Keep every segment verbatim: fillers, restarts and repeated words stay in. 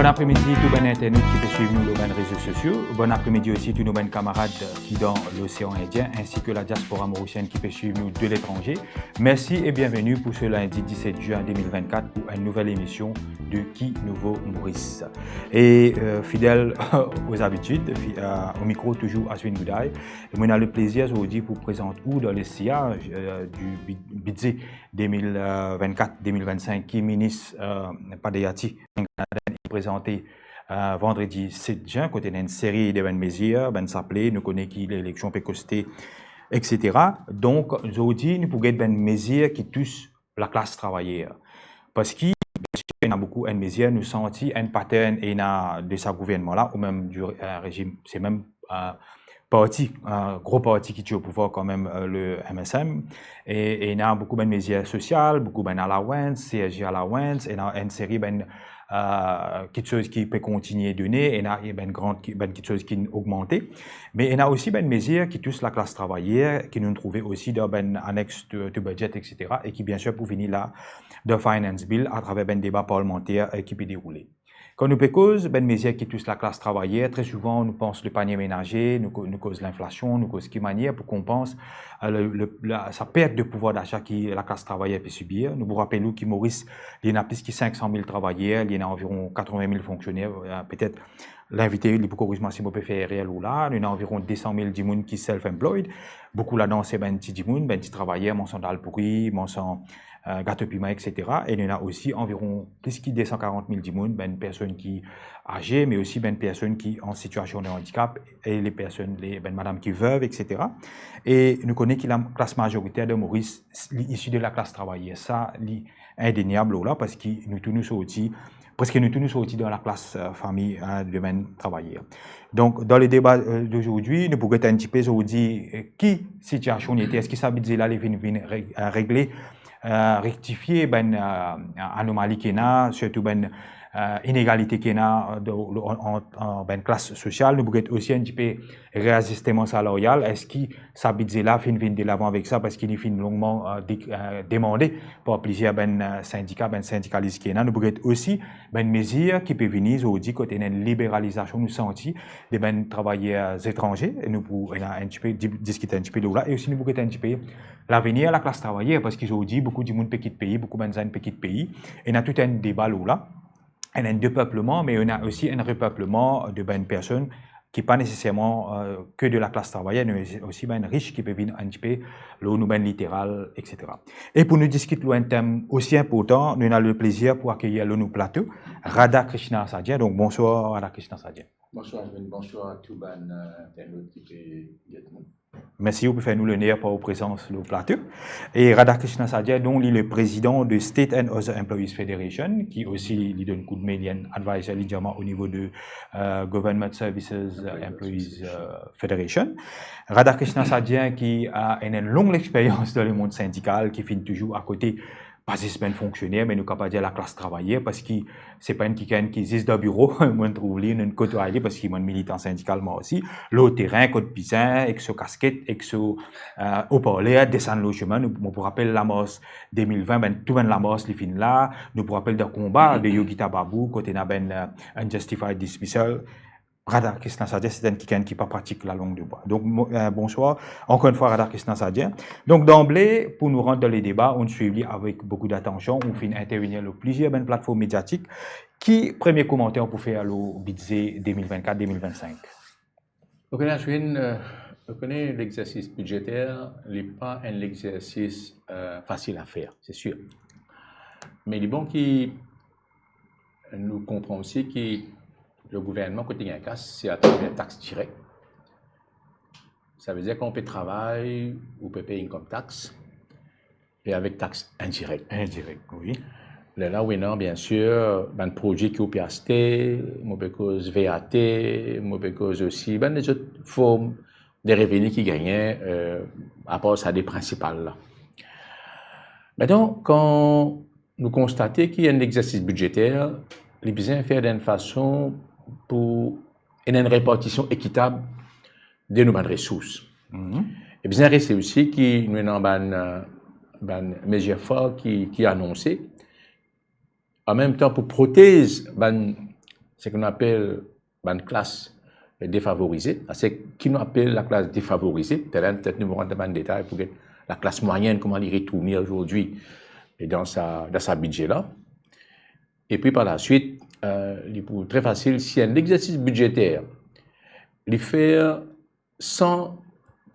Bon apremidi tou bann internet ki pe swiv nou lor bann rezo sosio. Bon apremidi osi tou nou bann kamarad ki dan Losean Indien, ainsi que la diaspora mauricienne ki pe swiv nou de letranze. Merci et bienvenue pour ce lundi dix-sept juin deux mille vingt-quatre pour une nouvelle émission de Ki Nouvo Moris. Et, euh, fidèle aux habitudes, fi-, euh, au micro toujours Ashwin Goudaye. E mo ena le plezir zordi pou prezant ou dan le sillage, euh, du bi-, bidze deux mille vingt-quatre deux mille vingt-cinq ki minis, euh, Padayati Ranganathan inn prezante, euh, vandredi set zin, kot ena enn seri de bann mezir, bann saple, nou kone ki leleksion pe koste, et cetera. Donk, zordi, nou pou get bann mezir ki tous laklas travayer. Parski, biensir, ena boukou enn mezir, nou santi enn pattern ena de sa gouvernman la, ou mem du, euh, rezim, se mem, euh, parti, euh, gro parti ki ti o pouvwar kanmem, euh, le M S M. E, e ena boukou bann mezir sosial, boukou bann allowance, C S G allowance, ena enn seri bann, euh, kitsoz ki pe kontigne done, ena bann grant ki, bann kitsoz ki ogmante. Me ena osi bann mezir ki tous laklas travayer, ki nou trouve osi dan bann annexe to, to budget, et cetera, e ki biensir pou vini la dan Finance Bill atraver bann deba parlimanter, euh, ki pe deroule. Kan nou pe koz bann mezir ki tous laklas travayer, tre souvan nou pans le panie menaze, nou ko-, nou koz linflasion, nou koz ki manier pou konpans, euh, le, le, la, sa pert de pouvwar dasa ki laklas travayer pe sibir. Nou pou rapel ou ki Moris, li ena plis ki cinq cent mille travayer, li ena anviron quatre-vingt mille fonksioner, euh, petet linvite, li pou koriz mwa si mo pe fer erer lor la, nou ena anviron deux cent mille dimoun ki self-employed. Boukou ladan se bann ti dimoun, bann ti travayer, manz sandal pouri, manz, euh, gato piman, et cetera. E nou ena osi anviron plis ki deux cent quarante mille dimoun, bann personn ki aze, me osi bann personn ki an sitiasion de andikap, e le personn, le, bann madam ki veuve, et cetera. E nou kone ki laklas mazoriter de Moris, li isi de laklas travayer. Sa, li indeniab lor la, parski nou tou nou sorti, preske nou tou nou sorti dan laklas, euh, fami, euh, de bann travayer. Donk, dan le deba, euh, d'aujourd'hui, nou pou get enn tipe zordi, euh, ki sitiasion li ete, eski sa bidze la, li vinn, vinn reg-, euh, regle, euh, rektifie bann, euh, anomali ki ena, sirtou bann, euh, inegalite ki ena, euh, dan, an, an, an bann klas sosial. Nou pou get osi enn tipe reazisteman salaryal, eski sa bidze la finn vinn delavan avek sa, parski li finn longman, euh, de-, euh, demande par plizier bann, euh, sindika, bann sindikalis ki ena. Nou pou get osi bann mezir ki pe vini zordi kot ena enn liberalizasion, nou santi, de bann travayer etranze. E nou pou ena enn tipe di-, diskite enn tipe lor la, e osi nou pou get enn tipe lavenir laklas travayer, parski zordi boukou dimoun pe kit pei, boukou bann zenn pe kit pei. Ena tou enn deba lor la. Ena enn depepleman, me ena osi enn repepleman de bann personn ki pa neseserman, euh, ke de laklas travayer, me osi bann rich ki pe vinn enn tipe lor nou bann literal, et cetera. E pou nou diskit lor enn tem osi inportan, nou ena le plezir pou akeyir lor nou plato Radhakrishna Sadhya. Donk, bonswar Radhakrishna Sadhya. Bonswar, Ashwin. Bonswar a tou bann, euh, internaut ki pe get nou. Mersi, ou pe fer nou loner par ou prezans lor plato. E Radhakrishna Sadhya, donk, li le prezidan de State and Other Employees Federation, ki osi li donn koudme, li enn advisor, li dir mwa, o nivo de, euh, Government Services, euh, Employees, euh, Federation. Radhakrishna Sadhya ki ena enn long lexperyans dan lemond sindikal, ki finn touzour akote pa zis bann fonksioner, me nou kapav dir laklas travayer, parski se pa enn kikenn ki zis dan biro, mo trouv li, nou kotway li, parski mo militan sindikal mwa osi, lor terin, kot bizin, ek so kasket, ek so, euh, oparler, desann lor sime. Nou, mo pou rapel lamars deux mille vingt, bann, tou bann lamars li finn la, nou pou rapel dan konba de Yogita Babu, kot ena bann, euh, unjustified dismissal, Radhakrishna Sadhya, se enn kikenn ki pa pratik lalong de bwa. Donk, mo-, euh, bonswar, ankor enn fwa, Radhakrishna Sadhya. Donk, danble, pou nou rant dan le deba, ou swiv li avek boukou datansion, ou finn intervenir lor plizier bann platform mediatik. Ki premie komanter ou pou fer lor bidze deux mille vingt-quatre deux mille vingt-cinq? Ou kone, Ashwin, euh, ou kone, lexersis bidzeter, li pa enn lexersis, euh, fasil a fer, se sir. Me li bon ki nou konpran osi ki le gouvernman, kot li gagn kas, se atraver tax direk. Savedir kan ou pe travay, ou pe pey income tax, e avek tax indirek. Indirek, wi. Lerla ou ena, biensir, bann prodwi ki ou pe aste, mo pe koz V A T, mo pe koz osi bann lezot form de reveni ki gagne, euh, apar sa de prinsipal la. Aster, kan nou konstate ki enn lexersis bidzeter, li bizin fer dan enn fason pou ena enn repartision ekitab de nou bann resours. Mhm. E bizin reste osi ki nou ena bann, euh, bann mezir for ki, ki anonse, an mem tan pou protez bann seki nou apel bann klas defavorize. Seki nou apel laklas defavorize, taler petet nou rant dan bann detay pou get laklas mwayenn, kouma li retourne azordi dan sa, dan sa bidze la. Epi par laswit, eh, li pou tre fasil, si enn lexersis bidzeter, li fer san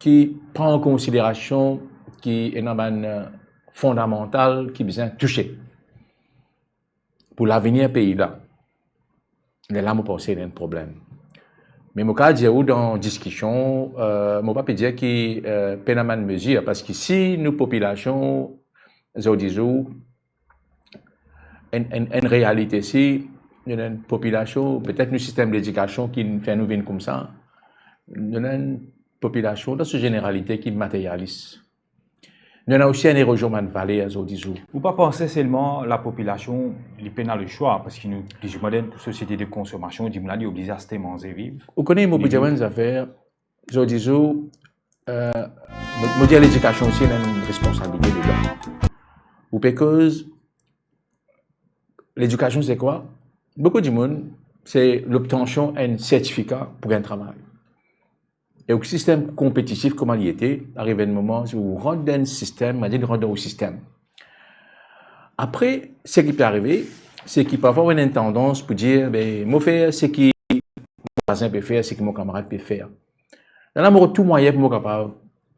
ki pran an konsiderasion ki ena bann, eh, fondamantal ki bizin touse pou lavenir pei la. Lerla mo panse ena enn problem. Me mo kapav dir ou dan diskision, eh, mo pa pe dir ki, eh, pena bann mezir, parski si nou popilasion, zordi zour, enn, enn, enn realite, si nou ena enn popilasion, petet nou sistem ledikasion ki fer nou vinn koumsa, nou ena enn popilasion dan so zeneralite ki materialis. Nou ena osi enn erozion bann valer zordi zour. Ou pa panse selman lapopilasion, li pena leswa, parski nou, li zis dan enn sosiete de konsomasion, dimoun la, li oblize aste manze, viv. Ou kone, mo pou dir enn zafer, zordi zour, eh, mo, mo dir ledikasion osi ena enn responsabilite ladan. Ou pe koz, ledikasion se kwa? Boukou dimoun, se lobtansion enn sertifika pou gagn travay. E ou sistem konpetitif kouma li ete, ariv enn moman, si ou rant dan enn sistem, mo dir rant dan ou sistem. Apre, seki pe arive, seki parfwa ou ena enn tandans pou dir, be, mo fer seki mo vwazin pe fer, seki mo kamarad pe fer. Lerla mo rod tou mwayin pou mo kapav,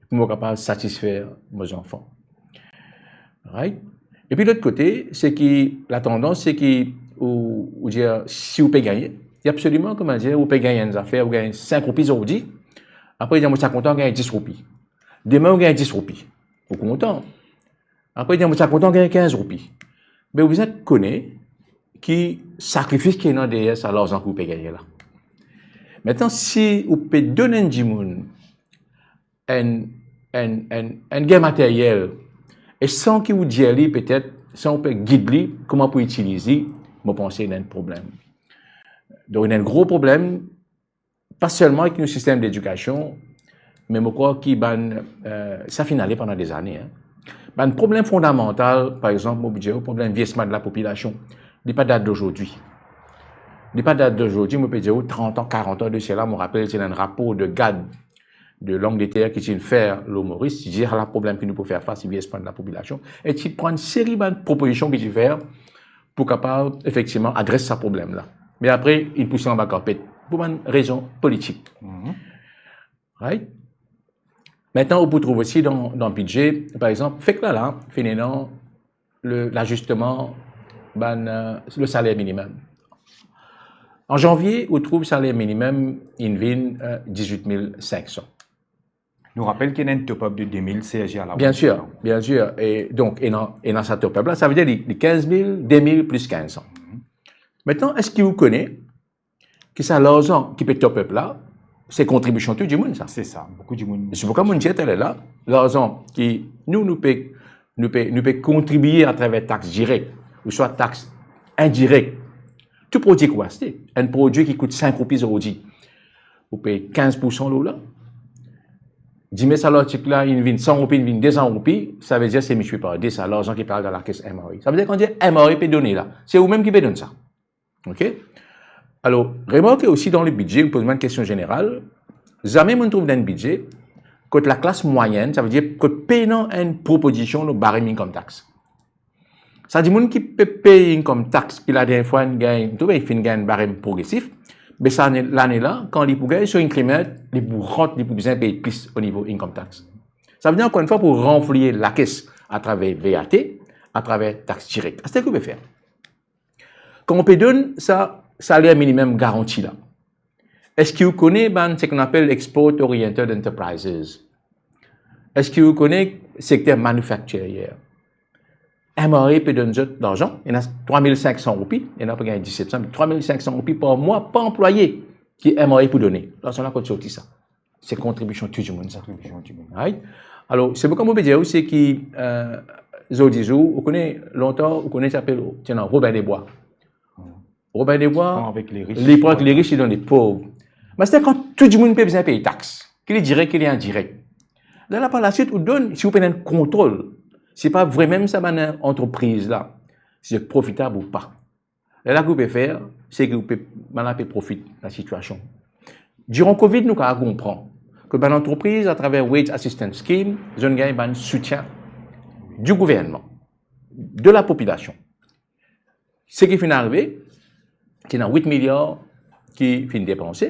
pou mo kapav satisfer mo zanfan. Right? Epi lot kote, seki latandans, seki ou, ou dir, si ou pe gagne, li absoliman, kouma dir, ou pe gagn enn zafer, ou gagn sink roupi zordi, apre ou dir, mo ti a kontan gagn dis roupi. Demin ou gagn dis roupi. Ou kontan. Apre ou dir, mo ti a kontan gagn kinz roupi. Me ou bizin kone ki sakrifis ki ena deryer sa larzan ki ou pe gagne la. Aster, si ou pe donn enn dimoun enn, enn, enn, enn bien materyel, e san ki ou dir li petet, san ou pe gid li kouma pou itiliz li, mo panse ena enn problem. Donk, ena enn gro problem, pa selman avek nou sistem ledikasion, me mo krwar ki bann, eh, sa finn ale pandan dezane, hein. Bann problem fondamantal, par exanp, mo pou dir, problem viesman de lapopilasion, li pa dat dozordi. Li pa dat dozordi, mo pe dir ou, trant an, karant an de sela, mo rapel, ti ena enn rapor de GAD de Langleter ki ti finn fer lor Moris, ti dir, ala problem ki nou pou fer fas, viesman de lapopilasion, e ti pran enn seri bann propozision ki ti fer pou kapav efektivman adres sa problem la. Me apre, li pous anba karpet pou bann rezon politik. Mhm. Right? Aster, ou pou trouv osi dan, dan bidze, par exanp, fek la la, finn ena le, lazisteman, bann, eh, le saler minimem. An zanvie, ou trouv saler minimem, inn vinn, eh, dizwit mil sink san. Nou rapel ki ena enn top-up de de mil CSG a la... Bien sir, bien sir. E donk, ena, ena sa top-up la, savedir li, li kinz mil, de mil plis kinz san. Aster, eski ou kone ki sa larzan ki pe top-up la, se kontribision tou dimoun sa? Se sa, boukou dimoun. Se poukwa mo dir taler la, larzan ki nou, nou pe, nou pe, nou pe kontribie atraver tax direk, ouswa tax indirek. Tou prodwi ki ou aste, enn prodwi ki kout sink roupi zordi, ou pey kinz poursan lor la. Dime sa lartik la, inn vinn san roupi, inn vinn de san roupi, savedir se miltipliye par de, sa larzan ki pe al dan lakes MRA. Savedir kan dir MRA pe done la, se ou mem ki pe donn sa. Ok? Alor, remarke osi dan le bidze, mo poz mwa enn kestion zeneral, zame mo trouv dan enn bidze kot laklas mwayenn, savedir kot pena enn propozision lor barem income tax. Sa dimoun ki pe pey income tax, ki ladernie fwa inn gagn, to, finn gagn barem progresif, be sa lane, lane la, kan li pou gagn so increment, li pou rant, li pou bizin pey plis o nivo income tax. Savedir, ankor enn fwa, pou ranfli lakes atraver VAT, atraver tax direk. Aster, ki ou pe fer? Kan ou pe donn sa saler minimem garanti la, eski ou kone bann seki nou apel export oriented enterprises? Eski ou kone sekter manufacturier? MRA pe donn zot larzan, ena trwa mil sink san roupi, ena pe gagn diset san, trwa mil sink san roupi par mwa par anplwaye ki MRA pou done. Larzan la kot sorti sa? Se kontribision tou dimoun sa. Kontribision tou dimoun. Right? Alor, se poukwa mo pe dir ou, se ki, eh, zordi zour, ou kone, lontan, ou kone, ti apel, ti ena Robin des Bois. Hmm. Robin des Bois, li pran avek leris, li donn lepov. Me aster, kan tou dimoun pe bizin pey tax, ki li direk, ki li indirek, la, la, par laswit, ou donn, si ou pena enn kontrol, se pa vremem sa bann antrepriz la, si profitab ou pa. Lerla ki ou pe fer, se ki ou pe, bann la pe profit lasitiasion. Diran Covid, nou kapav konpran ki bann lantrepriz, atraver Wage Assistance Scheme, zot inn gagn bann soutien di gouvernman, de lapopilasion. Seki finn arive, ti ena wit miliar ki finn depanse,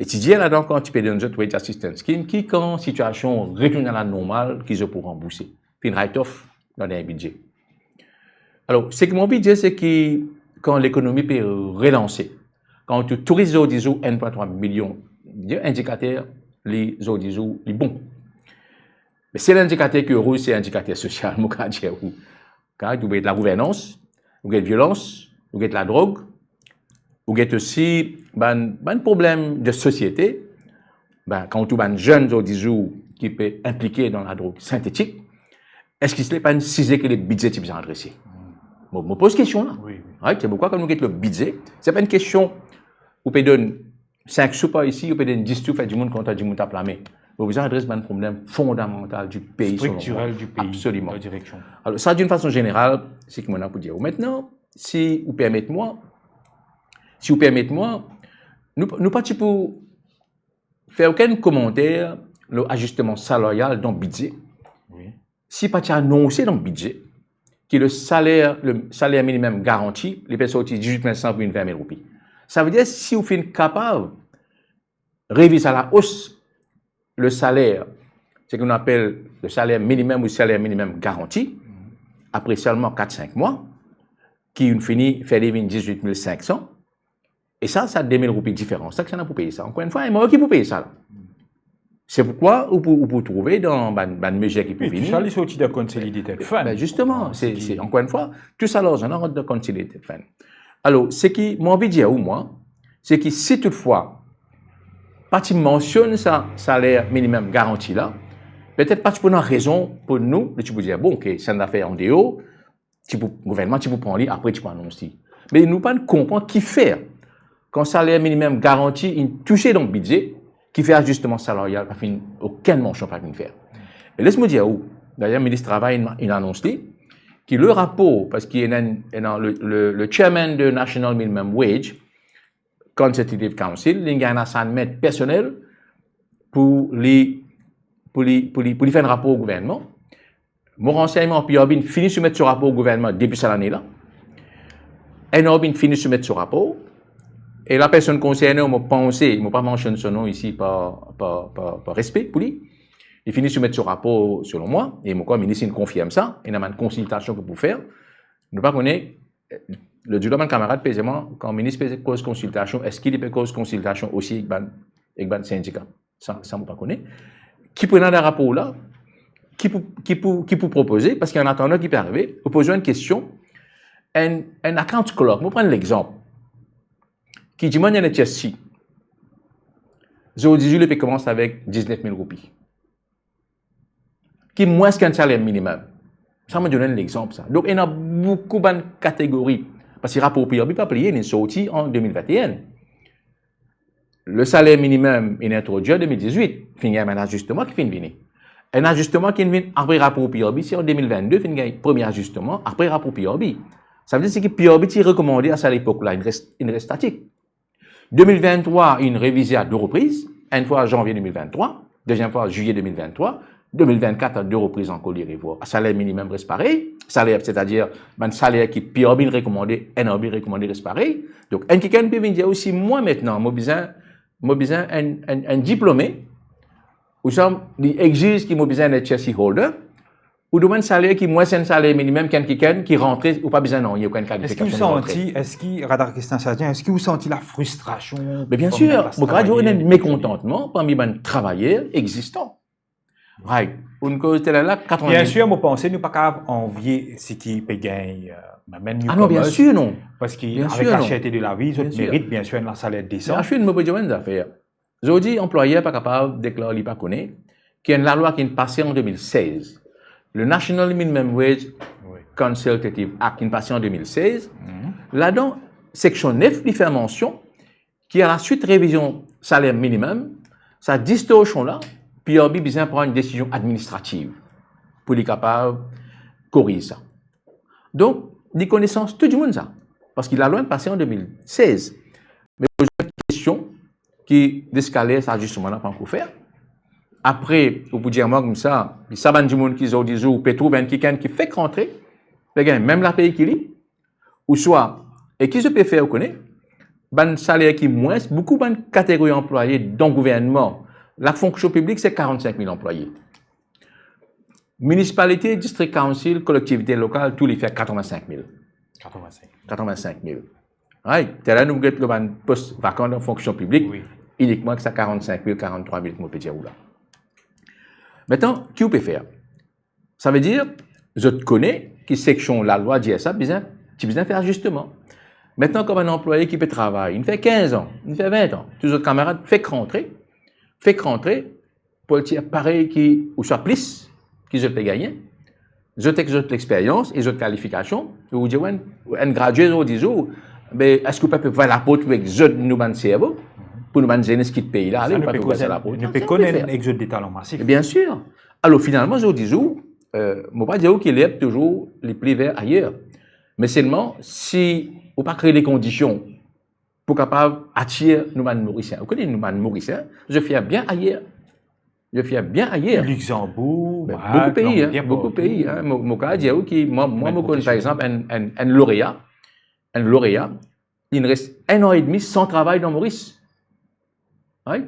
e ti dir ladan kan ti pe donn zot Wage Assistance Scheme, ki kan sitiasion retourn a lanormal, ki zot pou ranbourse. Finn write off dan dernie bidze. Alor, seki mo anvi dir, se ki kan lekonomi pe relanse, kan tou touris zordi zour enn pwin trwa milion, dir indikater li zordi zour, li bon. Me sel indikater ki rouz, se indikater sosial, mo kapav dir ou. Kan ou get lagouvernans, ou get violans, ou get ladrog, ou get osi bann, bann problem de sosiete, be, kan ou trouv bann zenn zordi zour ki pe inplike dan ladrog sintetik, eski se pa enn size ki le bidze ti bizin adrese? Mo, mo poz kestion la. Wi, wi. Right? Se poukwa kan nou get le bidze, se pa enn kestion ou pe donn sink sou par isi, ou pe donn dis sou, fer dimoun kontan, dimoun tap lame. Ou bizin adres bann problem fondamantal di pei, selon mwa. Striktirel di pei, absoliman, la direksion. Alor, sa, d'une façon générale, seki mo ena pou dir ou. Aster, si ou permet mwa, si ou permet mwa, nou, nou pa ti pou fer okenn komanter lor azisteman salarial dan bidze, wi, si pa ti anonse dan bidze ki le saler, le saler minimem garanti, li pe sorti dizwit mil san pou vinn vin mil roupi. Savedir, si ou finn kapav reviz a la os le saler, seki nou apel le saler minimem ou saler minimem garanti, apre selman kat, sink mwa, ki inn fini fer li vinn dizwit mil sink san, e sa, sa de mil roupi diferans la, ki sa ena pou peye sa? Ankor enn fwa, e mwa ki pou peye sa la. Se poukwa ou pou, ou pou trouve dan bann, bann mezir ki pou vini. Wi, tou sa, li sorti dan Consolidated Fund. Be, zisteman, se, se, ankor enn fwa, tou sa larzan la rant dan Consolidated Fund. Alor, seki mo anvi dir ou, mwa, se ki si toutfwa pa ti mansionn sa saler minimem garanti la, petet pa ti pou ena rezon pou nou, nou ti pou dir, bon, ok, sa enn zafer andeor, ti pou, gouvernman ti pou pran li, apre ti pou anons li. Me nou pa konpran kifer, kan saler minimem garanti inn touse dan bidze, kifer azisteman salarial pa finn, okenn mansion pa finn fer. E les mo dir ou, dayer, minis travay inn, inn anons li, ki le rapor, parski ena, ena le, le, le chairman de National Minimum Wage Consultative Council, li gagn assignment personel pou li, pou li, pou li, pou li fer enn rapor gouvernman. Mo ransegnman, PRB inn fini soumet so rapor gouvernman depi sa lane la. NRB inn fini soumet so rapor. E lapersonn konserne, mo panse, mo pa mansionn so nom isi par, par, par, par respe pou li. Li fini soumet so rapor, selon mwa, e mo krwar minis inn konfirm sa, ena bann konsiltasion ki pou fer. Nou pa kone, lot zour la bann kamarad pe dir mwa, kan minis pe koz konsiltasion, eski li pe koz konsiltasion osi ek bann, ek bann sindika? Sa, sa mo pa kone. Ki pou ena dan rapor la, ki pou, ki pou, ki pou propoze, parski an atandan ki pe arive, ou poz enn kestion, enn, enn account clerk, mo pran legzanp, ki dimann enn HSC, zordi zour li pe koumans avek diznef mil roupi, ki mwins ki enn saler minimem. Sa mo donn enn legzanp sa. Donk, ena boukou bann kategori, parski rapor PRB pa pliye, li sorti an de mil vinte e enn. Le saler minimem inn introdwir de mil dizwit, finn gagn enn azisteman ki finn vini. Enn azisteman ki finn vinn apre rapor PRB, se an de mil vennde, finn gagn premie azisteman apre rapor PRB. Savedir seki PRB ti rekomande a sa lepok la, inn res, inn res statik. De mil venntrwa, inn revize a de repriz, enn fwa zanvie de mil venntrwa, deziem fwa zilye de mil venntrwa, de mil vennkat, a de repriz ankor li revwar. Saler minimem res parey, saler, setadir bann saler ki PRB inn rekomande, NRB rekomande, res parey. Donk, enn kikenn pe vinn dir osi, mwa aster, mo bizin, mo bizin enn, enn, enn diplome, ouswa li exiz ki mo bizin enn HSC holder, ou demann saler ki mwins enn saler minimem ki enn kikenn ki rantre, ou pa bizin nanye, okenn kalifikasion rantre. Eski ou santi, eski, Radhakrishnan Sahjan, eski ou santi lafristrasion? Me biensir, mo krwar ena enn mekontantman parmi bann travayer existe. Right. Ou koz tel la, katrevin mil. Biensir, mo panse nou pa kapav anvie seki pe gagn, euh, mem nou. Ah non, biensir non. Parski avek la cherte de lavi, zot merit biensir enn saler desan. Biensir, mo pe dir enn zafer. Zordi, anplwayer pa kapav deklar li pa kone ki enn lalwa ki inn pase an de mil sez, le National Minimum Wage Consultative Act, inn pase an de mil sez. Ladan, seksion nef, li fer mansion ki a la swit revizion saler minimem, sa distorsion la, PRB bizin pran enn desizion administrativ pou li kapav koriz sa. Donk, li konesans tou dimoun sa. Parski lalwa inn pase an de mil sez. Me poz enn kestion ki deskaler sa zisteman la pa ankor fer. Apre, ou pou dir mwa koumsa, sa bann dimoun ki zordi zour, ou pe trouv enn kikenn ki fek rantre, pe gagn mem lapey ki li, ouswa, e ki zot pe fer, ou kone, bann saler ki mwins, boukou bann kategori anplwaye dan gouvernman, lafonksion piblik, se karannsink mil anplwaye. Minisipalite, district council, kolektivite lokal, tou li fer katrevin-sink mil. Katrevin-sink. Katrevin-sink mil. Right? Taler nou get lor bann pos vakan dan fonksion piblik, Wi. inikman ek sa karannsink mil, karantrwa mil, kouma pe dir ou la. Aster, ki ou pe fer? Savedir, zot kone ki seksion lalwa dir sa, bizin, ti bizin fer zisteman. Aster, kan bann anplwaye ki pe travay, inn fer kinz an, inn fer vin an, tou zot kamarad fek rantre, fek rantre, pou al tir parey ki, ouswa plis, ki zot pe gagne, zot ek zot lexperyans e zot kalifikasion, ou dir, enn, enn gradie zordi zour, be, eski ou pa pe vwar laport ou ek zot nou bann servo, pou nou bann zenes kit pei la, ale, Sa, ou nou pa pe pe koz, vwar laport. nou pe Sa, koz ou pe fer. ek zot de talan masif. E biensir. Alor, finalman, zordi zour, euh, mo pa dir ou ki lerb touzour li pli ver ayer. Me selman, si ou pa kre lekondision pou kapav atir nou bann Morisien. Ou kone nou bann Morisien, zot fer bien ayer. Zot fer bien ayer. Luxembourg, Be, Malte, boukou pei, non, hein, bien boukou partou. pei, hein. Mo, mo kav dir ou ki, mwa, mwa, Bann mo konn, par protesion. exanp, enn, enn, enn lorea, enn lorea, li res enn an edmi san travay dan Moris. Right?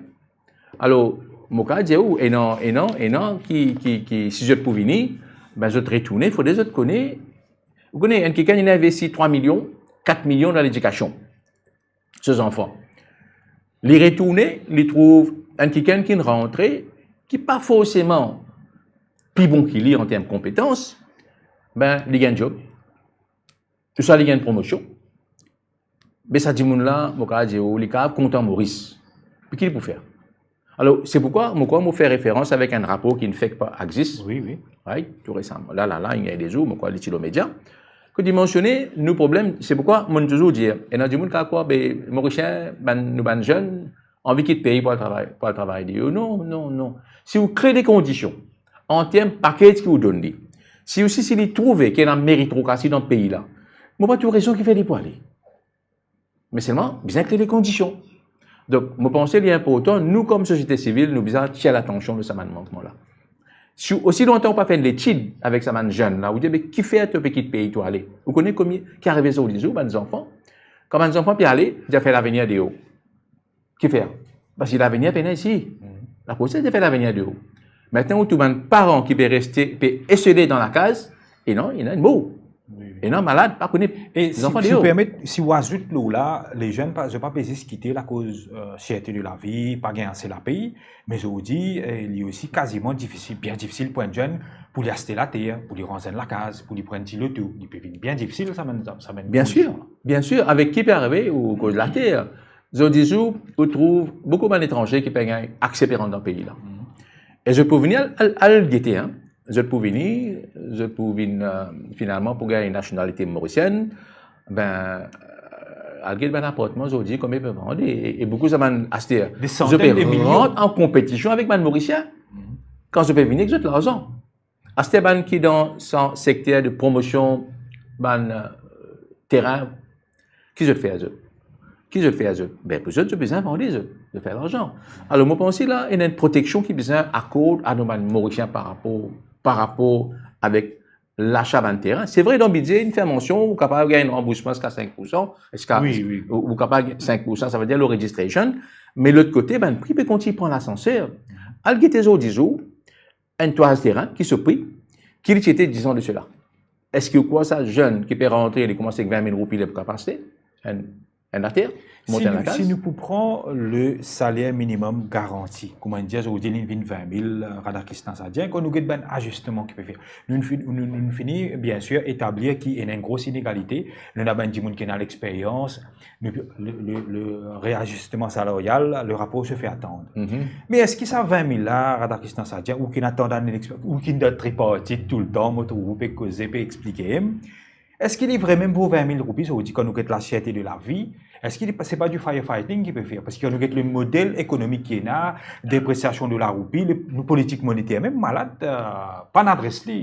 Alor, mo kav dir ou, ena, ena, ena ki, ki, ki, si zot pou vini, be, zot retourne, fode zot kone, ou kone, enn kikenn inn investi trwa milion, kat milion dan ledikasion so zanfan. Li retourne, li trouv enn kikenn ki'nn rantre, ki pa forseman pli bon ki li an term konpetans, be, li gagn zob. Ouswa li gagn promosion. Be sa dimoun la, mo kav dir ou, li kav kontan Moris. Me ki li pou fer? Alor, se poukwa, mo krwar, mo fer referans avek enn rapor ki fek pa existe. Wi, wi. Right? Tou resaman. La, la, la, inn gagn de zour, mo krwar, li ti lor media. Kot li mansione nou problem, se poukwa, mo touzour dir, ena dimoun ki krwar, be, Morisien, bann, nou bann zenn, anvi kit pei pou al travay, pou al travay deor. Non, non, non. Si ou kre de kondision, an term package ki ou donn li, si ou, si, si li trouve ki ena meritokrasi dan pei la, mo pa trouv rezon ki fer li pou ale. Me selman, bizin kre de kondision. Donk, mo panse li inportan, nou kom sosiete sivil, nou bizin atir latansion lor sa bann mankman la. Si, osi lontan ou pa fer enn letid avek sa bann zenn la, ou dir, be, kifer to pe kit pei, to ale? Ou kone komie ki arive zordi zour, bann zanfan? Kan bann zanfan pe ale, dir fer lavenir deor. Kifer? Parski lavenir pena isi. Mhm. Lakoz sa dir fer lavenir deor. Aster, ou trouv bann paran ki pe reste, pe esele dan lakaz, e non, ena inn mor. Wi, wi. Ena malad, pa kone E si, zanfan si ou deor. permet, si ou azout lor la, lezenn pa, zot pa pe zis kite lakoz, euh, serte de lavi, pa gagn ase lapey, me zordi, euh, li osi kaziman difisil, bien difisil pou enn zenn pou li aste later, pou li ranz enn lakaz, pou li pran enn ti loto, li pe vinn bien difisil, sa bann, sa bann Bien kondisyon sir, la. bien sir. Avek ki pe arive, ou koz later, zordi zour, ou trouv boukou bann etranze ki pe gagn akse pou rant dan pei la. Mhm. E zot pou vini al, al, al gete, hein. Zot pou vini, zot pou vinn, euh, finalman pou gagn nasionalite morisienn, be, euh, al get bann apartman zordi konbien pe vande, e, e boukou sa bann aster, De zot pe santèn de milion. rant an konpetision avek bann Morisien. Mhm. Kan zot pe vini ek zot larzan. Aster bann ki dan sa sekter de promosion bann, euh, terin, ki zot fer zot? Ki zot fer zot? Be, pou zot, zot bizin vande zot, zot fer larzan. Alor, mo panse la, ena enn proteksion ki bizin akord a nou bann Morisien par rapor, par rapor avek lasa bann terin. Se vre, dan bidze, inn fer mansion, ou kapav gagn ranboursman ziska sink poursan, ziska, Wi, wi. ou, ou kapav gagn sink poursan, savedir le registration. Me lot kote, bann pri pe kontign pran lasanser. Al gete zordi zour, enn twaz terin, ki so pri, ki li ti ete dizan de sela. Eski ou krwar sa zenn ki pe rantre, li koumans ek vin mil roupi, li pou kapav aste enn, enn later, mont Si enn nou, lakaz? si nou pou pran le saler minimum garanti, kouma nou dir, zordi li vinn vin mil, euh, Radhakrishnan Sadhya, kan nou get bann azisteman ki pe fer. Nou, nou fini, nou, nou fini, bien sir, etablir ki ena enn gro inegalite, nou ena bann dimoun ki ena lexperyans, le, le, le, le reazisteman salarial, le rapor se fer atann. Mhm. Me eski sa vin mil la, Radhakrishnan Sadhya, ou ki ena tan dane lexperyans, ou ki ena tripartit toultan, mo trouv ou pe koze, pe explike, eski li vremem vo vin mil roupi, sa ve dir kan nou get laserte de lavi, eski li pa, se pa di firefighting ki pe fer? Parski kan nou get le model ekonomik ki ena, depresiasion de la roupi, le, nou politik moniter mem malad, euh, pa ena adres li.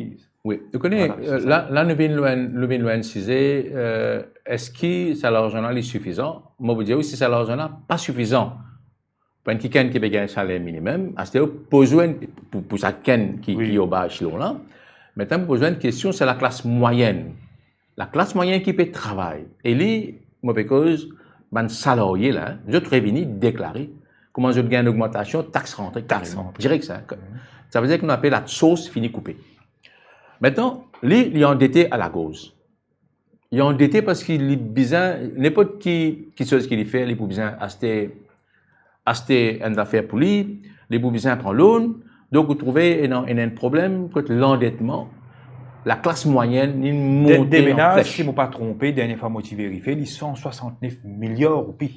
Wi, ou kone, la, la nou vinn lwin, nou vinn lwin size, eh, eski sa larzan la li sifizan? Mo pou dir ou, si sa larzan la pa sifizan pou enn kikenn ki pe gagn saler minimem, aster ou poz ou enn, pou, pou sa kikenn ki, ki anba eselon la, mintnan poz ou enn kestion, se laklas mwayenn. Laklas mwayenn ki pe travay. E li, mo pe koz bann salarie la, zot revini deklare, kouma zot gagn ogmantasion, tax rantre kareman, direk sa. Sa ve dir ki nou apel lasos fini koupe. Mintnan, li, li andete a lagoz. Li andete parski li bizin, ninport ki, ki soz ki li fer, li pou bizin aste, aste enn zafer pou li, li pou bizin pran loan. Donk, ou trouve ena, ena enn problem kot landetman, laklas mwayenn, li monte an flech. Demenaz, si mo pa tronpe, dernie fwa mo ti verifie, li san swasant-nef miliar roupi.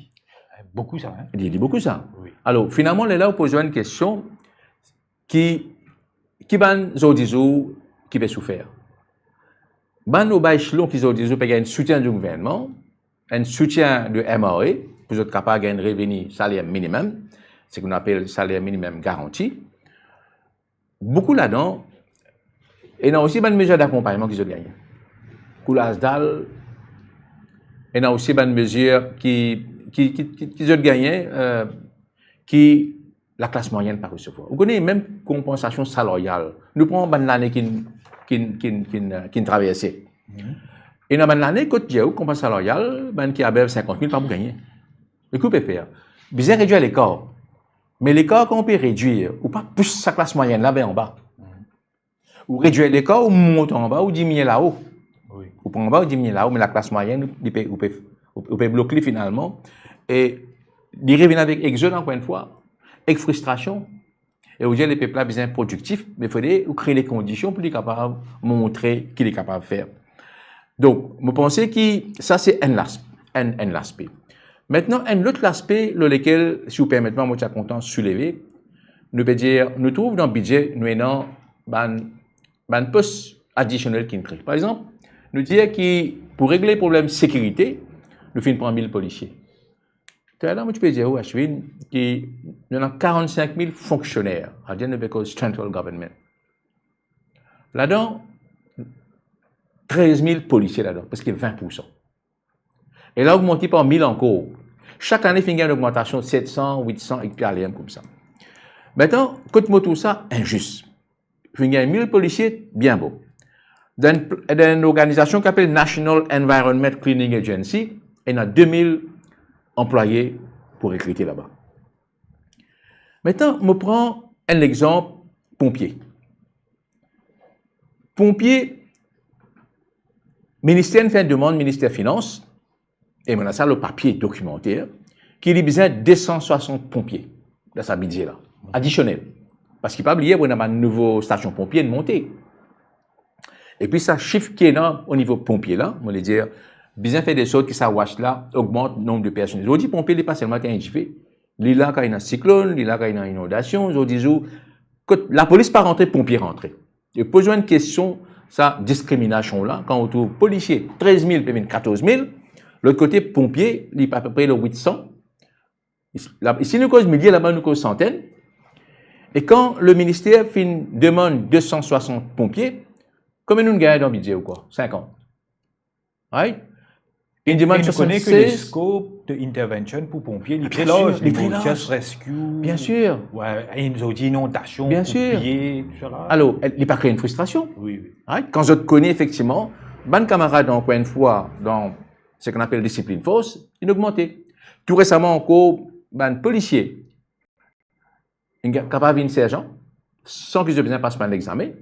Boukou sa, hein? Li, li boukou sa. Wi. Alor, finalman, lerla ou poz ou enn kestion, ki, ki bann zordizour ki pe soufer? Bann anba eselon ki zordizour pe gagn soutien di gouvernman, enn soutien de M R A, pou zot kapav gagn revini saler minimem, seki nou apel saler minimem garanti. Boukou ladan, ena osi bann mezir dakonpagnman ki zot gagne. Koulaz dal, ena osi bann mezir ki, ki, ki, ki, ki zot gagne, eh, ki laklas mwayenn pa resevwar. Ou kone, mem konpansasion salarial. Nou pran bann lane ki, ki, ki, ki, ki traverse. Ena bann lane kot dir ou konpansasion salarial, bann ki abav sinkant mil pa pou gagne. E ki ou pe fer? Bizin redwir lekar. Me lekar, kan ou pe redwir, ou pa pous sa klas mwayenn la ver anba. Ou redwir lekar, ou mont anba, ou diminie lao. Wi. Ou pran anba, ou diminie lao, me laklas mwayenn, li pe, ou pe, ou, ou pe blok li finalman. E li revinn avek egzod, ankor enn fwa, ek fristrasion. E ou dir lepep la bizin prodiktif, me fode ou kre lekondision pou li kapav montre ki li kapav fer. Donk, mo panse ki sa se enn las-, enn, enn laspe. Mintnan, enn lot laspe lor lekel, si ou permet mwa, mo ti a kontan souleve, nou pe dir, nou trouv dan bidze, nou ena bann, bann pos adisionel ki'nn kre. Par exanp, nou dir ki pou regle problem sekirite, nou finn pran mil polisie. Taler mo ti pe dir ou, Ashwin, ki nou ena karannsink mil fonksioner, savedir nou pe koz central government. Ladan, trez mil polisie ladan, preske vin poursan. E la ogmante par mil ankor. Sak lane finn gagn ogmantasion set san, wit san, ek pi ale koumsa. Mintnan, kot mo trouv sa inzis? Finn gagn mil polisie, bien bon. Dan, dan enn lorganizasion ki apel National Environment Cleaning Agency, ena de mil anplwaye pou rekrite laba. Mintnan, mo pran enn lexanp, ponpie. Ponpie, minister inn fer demann minister finans, e mo ena sa lor papie dokimante, ki li bizin de san swasant ponpie dan sa bidze la, adisionel. Parski pa bliye, pou ena bann nouvo stasion ponpie inn monte. Epi sa sif ki ena o nivo ponpie la, mo le dir, bizin fer de sort ki sa WASH la ogmant nonb de personel. Zordi, ponpie, li pa selman kan ena dife, li la kan ena siklonn, li la kan ena inondasion, zordi zour, kot lapolis pa rantre, ponpie rantre. E poz ou enn kestion, sa diskriminasion la, kan ou trouv polisie, trez mil pe vinn katorz mil, lot kote, ponpie, li pe apepre lor wit san. Is-, la, isi nou koz milie, laba nou koz santenn. E kan leminister finn demann de san swasant ponpie, konbien nou gagn dan bidze ou krwar? Sinkant. Right? Inn demann swasannseznef. E nou kone ki le scope de intervention pou ponpie, li tre larz, li tre larz. Bien sir. Wi, e nou dir inondasion, bien sir, ponpie, tousala. Alor, li pa kre enn fristrasion. Wi, wi. Right? Kan zot kone efektivman, bann kamarad, ankor enn fwa, dan seki nou apel disiplin fors, inn ogmante. Tou resaman ankor, bann polisie, inn kapav vinn serzan, san ki zot bizin pas bann lexame,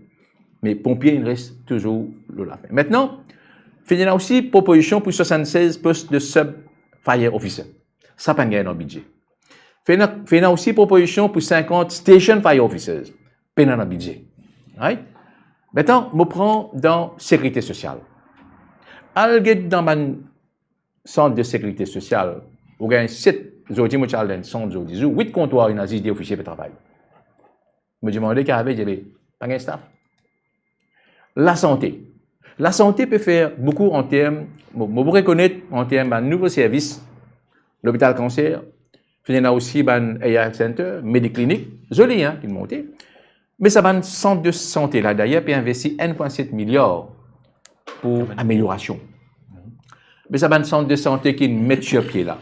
me ponpie inn res touzour lor lafin. Mintnan, finn ena osi propozision pou swasannseznef pos de sub fire officer. Sa pa'nn gagn dan bidze. Finn ena, finn ena osi propozision pou sinkant station fire officers. Pena dan bidze. Right? Mintnan, mo pran dan sekirite sosial. Al get dan bann sant de sekirite sosial, ou gagn set, zordi mo ti al dan enn sant zordi zour, wit kontwar, ena zis de ofisie pe travay. Mo dimande ki arive, dir, "Be, pa gagn staff." Lasante. Lasante pe fer boukou an term, mo, mo pou rekonet, an term bann nouvo servis, lopital kanser, finn ena osi bann A R center, mediklinik, zoli, hein, ki monte. Me sa bann sant de sante la, dayer, pe investi enn pwin set miliar pou ameliorasion. Me sa bann sant de sante ki met sir pie la,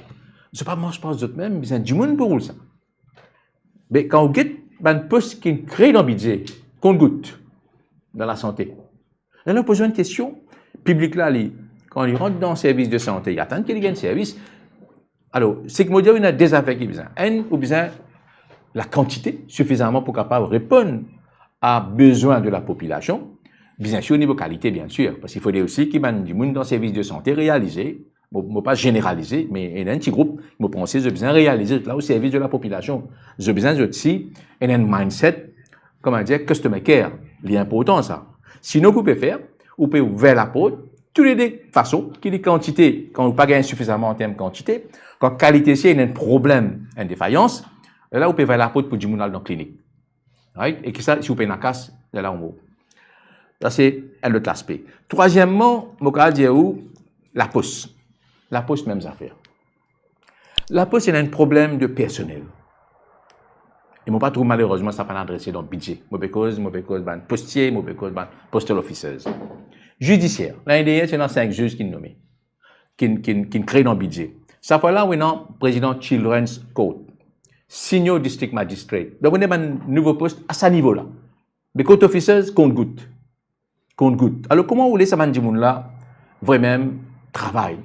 zot pa mars par zot mem, bizin dimoun pou roul sa. Me kan ou get bann pos ki kree dan bidze, kont-gout dan lasante, la, nou poz enn kestion, piblik la, li, kan li rant dan servis de sante, li atann ki li gagn servis. Alor, seki mo dir, ena de zafer ki bizin. Enn, ou bizin lakantite sifizaman pou kapav reponn a bezwin de lapopilasion. Biensir, nivo kalite, biensir, parski fode osi ki bann dimoun dan servis de sante realize, mo, mo pa zeneralize, me ena enn ti group, mo panse zot bizin realize zot la o servis de lapopilasion. Zot bizin zot osi ena enn mindset, kouma dir, customer care. Li inportan sa. Sinon, ki ou pe fer, ou pe ouver laport, toulede fason, ki li kantite, kan ou pa gagn sifizaman an term kantite, kan kalite si ena enn problem, enn defayans, la ou pe ouver laport pou dimoun al dan klinik. Right? E ki sa, si ou pena kas, la ou mor. Sa se enn lot laspe. Trwazieman, mo kapav dir ou, lapos. Lapos, mem zafer. Lapos, ena enn problem de personel. E mo pa trouv, malerezman, sa pa'nn adrese dan bidze. Mo pe koz, mo pe koz bann postie, mo pe koz bann postal officers. Zidisier, lane dernie, ti ena sink ziz ki'nn nome, ki'nn, ki'nn, ki'nn kree dan bidze. Sa fwa la, ou ena prezidan Children's Court, senior district magistrate. Donk, ou ena bann nouvo pos a sa nivo la. Me court officers, kont-gout. Kont-gout. Alor, kouma ou le sa bann dimoun la vremem travay?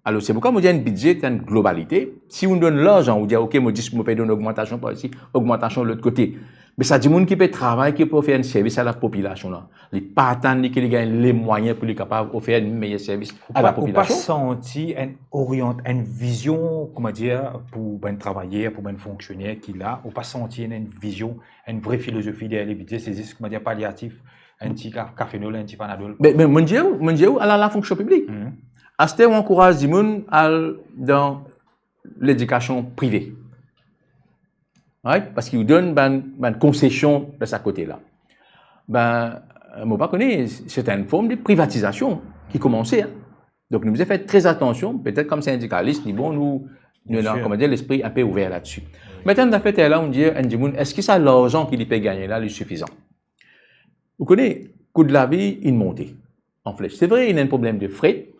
Alor, se poukwa mo dir enn bidze, se enn globalite. Si ou donn larzan, ou dir, "Ok, mo dis-, mo pe donn ogmantasion par isi, ogmantasion lot kote." Me sa dimoun ki pe travay, ki pe fer enn servis a lapopilasion la, li pa atann li ki li gagn lemwayin pou li kapav ofer enn meyer servis a lapopilasion. Ou pa, ou pa santi enn oriant-, enn vizion, kouma dir, pou bann travayer, pou bann fonksioner ki la, ou pa santi enn, enn vizion, enn vre filozofi deryer le bidze, se zis, kouma dir, paliatif, enn ti ka-, kafenol, enn ti panadol. Me, me, mo dir ou, mo dir ou, ala lafonksion piblik. Mhm. Aster, ou ankouraz dimoun al dan ledikasion prive. Right? Parski ou donn bann, bann konsesion dan sa kote la. Be, mo pa kone, se enn form de privatizasion ki koumanse, hein. Donk, nou bizin fer tre atansion, petet kom sindikalis, li bon, nou, nou ena, kouma dir, lespri inpe ouver ladsi. Wi. Aster, nou zafer la, ou dir enn dimoun, eski sa larzan ki li pe gagne la, li sifizan? Ou kone, kou de lavi inn monte an fles. Se vre, ena enn problem de fret.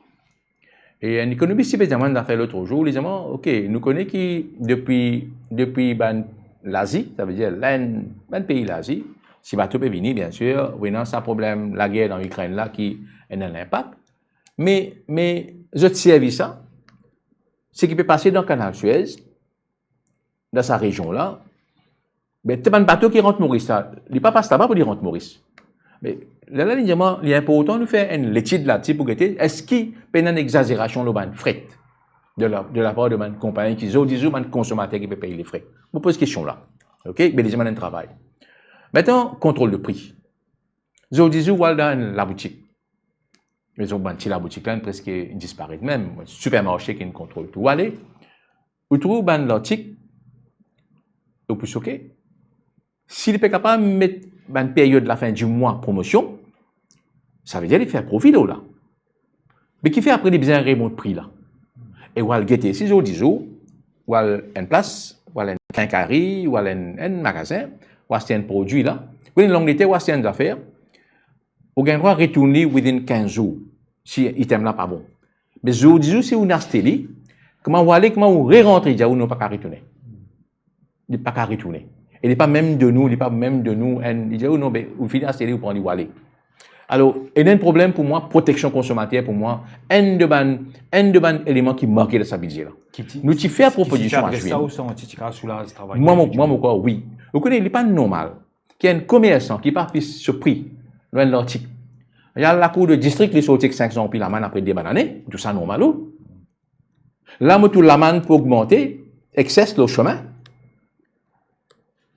E enn ekonomis ti pe dir mwa enn zafer lot zour, li dir mwa, "Ok, nou kone ki depi, depi bann Lazi, savedir Lenn, bann pei Lazi, si bato pe vini, biensir, ou ena sa problem lager dan Ikrenn la ki ena enn linpak. Me, me zot servi sa, seki pe pase dan Kanal Suez, dan sa rezion la, be, ti bann bato ki rant Moris la, li pa pas laba pou li rant Moris." Me lerla li dir mwa, li inportan nou fer enn letid ladsi pou gete, eski pena enn egzazerasion lor bann fret de la, de lapar de bann konpagni ki zordi zour bann konsomater ki pe pey lefre? Mo poz kestion la. Ok? Be, li dir mwa enn travay. Aster, kontrol de pri. Zordi zour, ou al dan enn laboutik. Mezon, bann ti laboutik la, inn preske disparet mem. Sipermarse ki inn kontrol tou. Ou ale, ou trouv bann lartik, ou pou soke. Si li pe kapav met bann period lafin di mwa promosion, savedir li fer profi lor la. Me ki fer apre li bizin remont pri la? E ou al gete si zordi zour, ou al enn plas, ou al enn kenkayri, ou al enn, enn magazin, ou aste enn prodwi la, ou al Langleter, ou aste enn zafer, ou gagn drwa retourn li within kinz zour, si item la pa bon. Me zordi zour, si ou aste li, kouma ou ale, kouma ou re-rantre, li dir ou non, pa kapav retourne. Li pa kapav retourne. E li pa mem donn ou, li pa mem donn ou enn, li dir ou non, be, ou fini aste li, ou pran li, ou ale. Alor, ena enn problem pou mwa, proteksion konsomater pou mwa, enn de bann, enn de bann eleman ki manke dan sa bidze la. Ki ti, nou ti fer propozision a Juin. Mwa, mo, mwa, mo krwar, wi. Ou kone, li pa normal ki enn komersan ki pa fix so pri lor enn lartik, li al lakour de distrik, li sorti ek sink san roupi lamann apre de bann ane, tou sa normal ou? La, mo trouv lamann pou ogmante, ekses lor sime.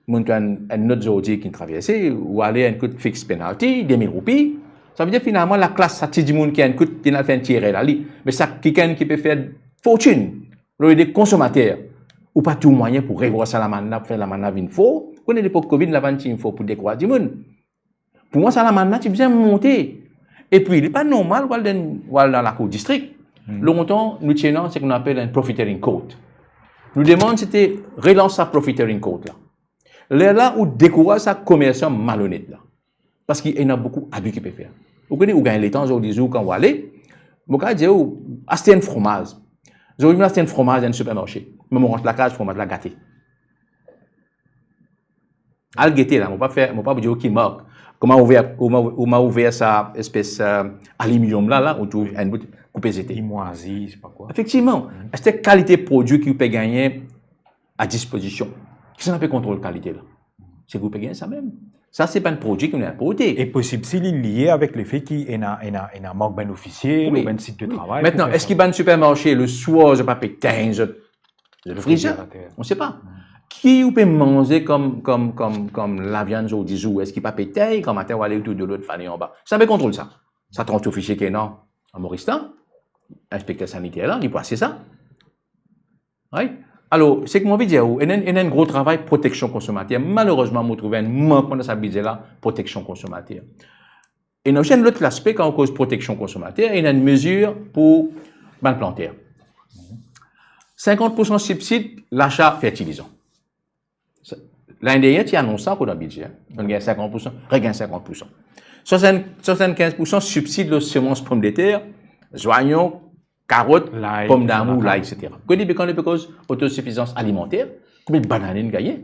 Monn trouv enn, enn not zordi ki traverse, ou ale, enn kout fix penalti, de mil roupi. Savedir finalman, laklas, sa ti dimoun ki enn kout, li inn al fer enn ti erer la li. Me sa kikenn ki pe fer fortin, lor lede konsomater, ou pa trouv mwayin pou revwar sa lamann la, pou fer lamann la vinn for? Ou kone lepok Covid, lamann ti vinn for pou dekouraze dimoun. Pou mwa, sa lamann la ti bizin monte. Epi, li pa normal ou al dan, ou al dan lakour distrik. Hmm. Lontan, nou ti ena seki nou apel enn profiteering court. Nou demann, sete relans sa profiteering court la. Lerla ou dekouraz sa komersan malonet la. Parski ena boukou abi ki pe fer. Ou kone, ou gagn letan, zordi zour kan ou ale, mo kapav dir ou, aste enn fromaz. Zordi mo aste enn fromaz dan enn sipermarse. Me mo rant lakaz, fromaz la gate. Al gete la, mo pa fer, mo pa pou dir ou ki mark. Kouma ouver, kouma, kouma ouver sa espes, eh, aliminyom la, la, ou trouv enn bout koupe zete. Li mwazi, se pa kwa. Efektivman, aste kalite prodwi ki ou pe gagne a dispozision. Kisannla pe kontrol kalite la? Se ki ou pe gagne sa mem. Sa se bann prodwi ki nou inporte. E posib si li lie avek lefe ki ena, ena, ena mank bann ofisie, wi, ou bann sit de travay. Wi. Mintnan, eski bann sipermarse, leswar, zot pa pe tegn zot, zot frizer? Refrigerater. On sait pas. Ki ou pe manze kom, kom, kom, kom laviann zordi zour, eski pa pe tegn, gramatin ou ale, ou trouv delo fane anba? Sa pe kontrol sa. Sa trant ofisie ki ena an Moris la, inspekter saniter la, li pou asiz sa. Right? Alor, seki mo anvi dir ou, ena, ena enn gro travay proteksion konsomater. Malerezman, mo trouve enn mankman dan sa bidze la, proteksion konsomater. Ena osi enn lot laspe, kan ou koz proteksion konsomater, ena enn mezir pou bann planter. Sinkant pour san sibsid lasa fertilizan. Sa, lane dernie, ti anons sa kot dan bidze, hein. Donn gagn sinkant pour san, regagn sinkant pour san. Swasant, swasannkinz pour san sibsid lor semans pomdeter, zwayon, karot, lay, pomdamour, lay, et cetera. Kouma li pe, kan li pe koz otosifizans alimanter, konbien bann ane nou gagne?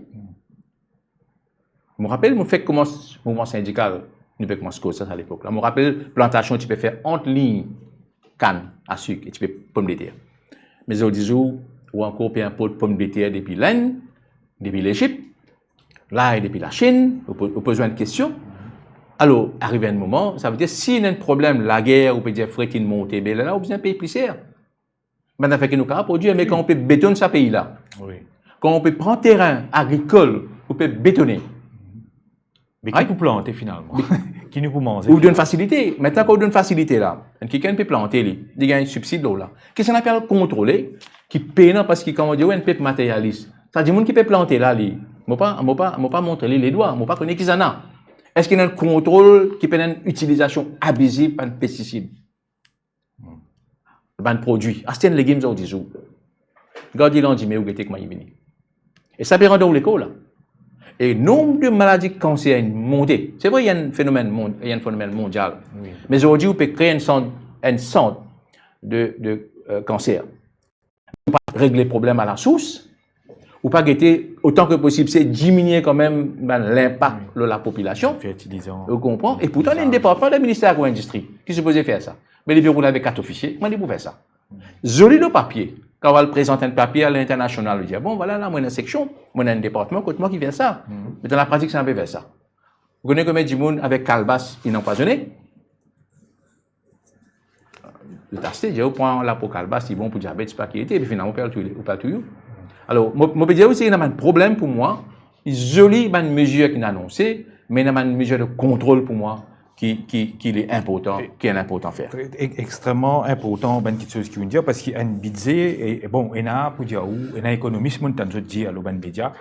Mo rapel, mo fek koumans mouvman sindikal, nou pe koumans koz sa, sa lepok la. Mo rapel plantasion ti pe fer ant lign kann a sik e ti pe pomdeter. Me zordi zour, ou ankor pe inport pomdeter depi Lenn, depi Lezip, lay depi Lasinn, ou pe, ou pe zwenn kestion. Alor, arive enn moman, sa ve dir, si ena enn problem lager, ou pe dir fret inn monte, be lerla ou bizin pey pli ser. Bann zafer ki nou kapav prodwir, me kan ou pe betonn sa pei la, wi, kan ou pe pran terin agrikol, ou pe betone. Me ki pou plante finalman? Ki nou pou manze? Ou donn fasilite. Mintnan, kan ou donn fasilite la, enn kikenn pe plante li, li gagn sibsid lor la. Kisannla pe al kontrole ki pena, parski, kouma dir, enn pep materialis. Sa dimoun ki pe plante la, li, mo pa, mo pa, mo pa montre li ledwa, mo pa kone kisannla. Eski ena enn kontrol ki pena enn itilizasion abiziv bann pestisid? Hmm. Bann prodwi. Aste enn legim zordi zour. Gard li landime, ou gete kouma li vini. E sa pe rant dan ou lekor la. E nonb de maladi kanser inn monte. Se vre, ena enn fenomenn mond-, ena enn fenomenn mondial. Wi. Me zordi, ou pe kree enn sant, enn sant de, de, eh, kanser. Ou pa regle problem a lasours, ou pa gete, otan ki posib, se diminie kanmem bann linpak, wi, lor lapopilasion. Fertilizan. Ou konpran? E pourtan, ena enn departman dan minister agro-indistri ki sipoze fer sa. Me li pe roul avek kat ofisie, kouma li pou fer sa? Zoli lor papie. Kan ou al prezant enn papie a linternasional, ou dir, "Bon, vwala, la, mo ena enn seksion, mo ena enn departman kot mwa ki fer sa." Mhm. Me dan lapratik, sa pe fer sa. Ou kone konbien dimoun avek kalbas inn anpwazone? Zot aste, dir ou pran lapo kalbas, li bon pou diabet, sepa ki ete, epi finalman, ou pe al touy, ou pe al touy ou. Alor, mo, mo pe dir ou, si ena bann problem pou mwa, zoli bann mezir ki inn anonse, me ena bann mezir de kontrol pou mwa ki, ki, ki li inportan, e, ki ena inportan fer. E, e, extreman inportan, bann kiksoz ki ou dir, parski enn bidze, e, e bon, ena pou dir ou, ena ekonomis, mo tann zot dir lor bann media,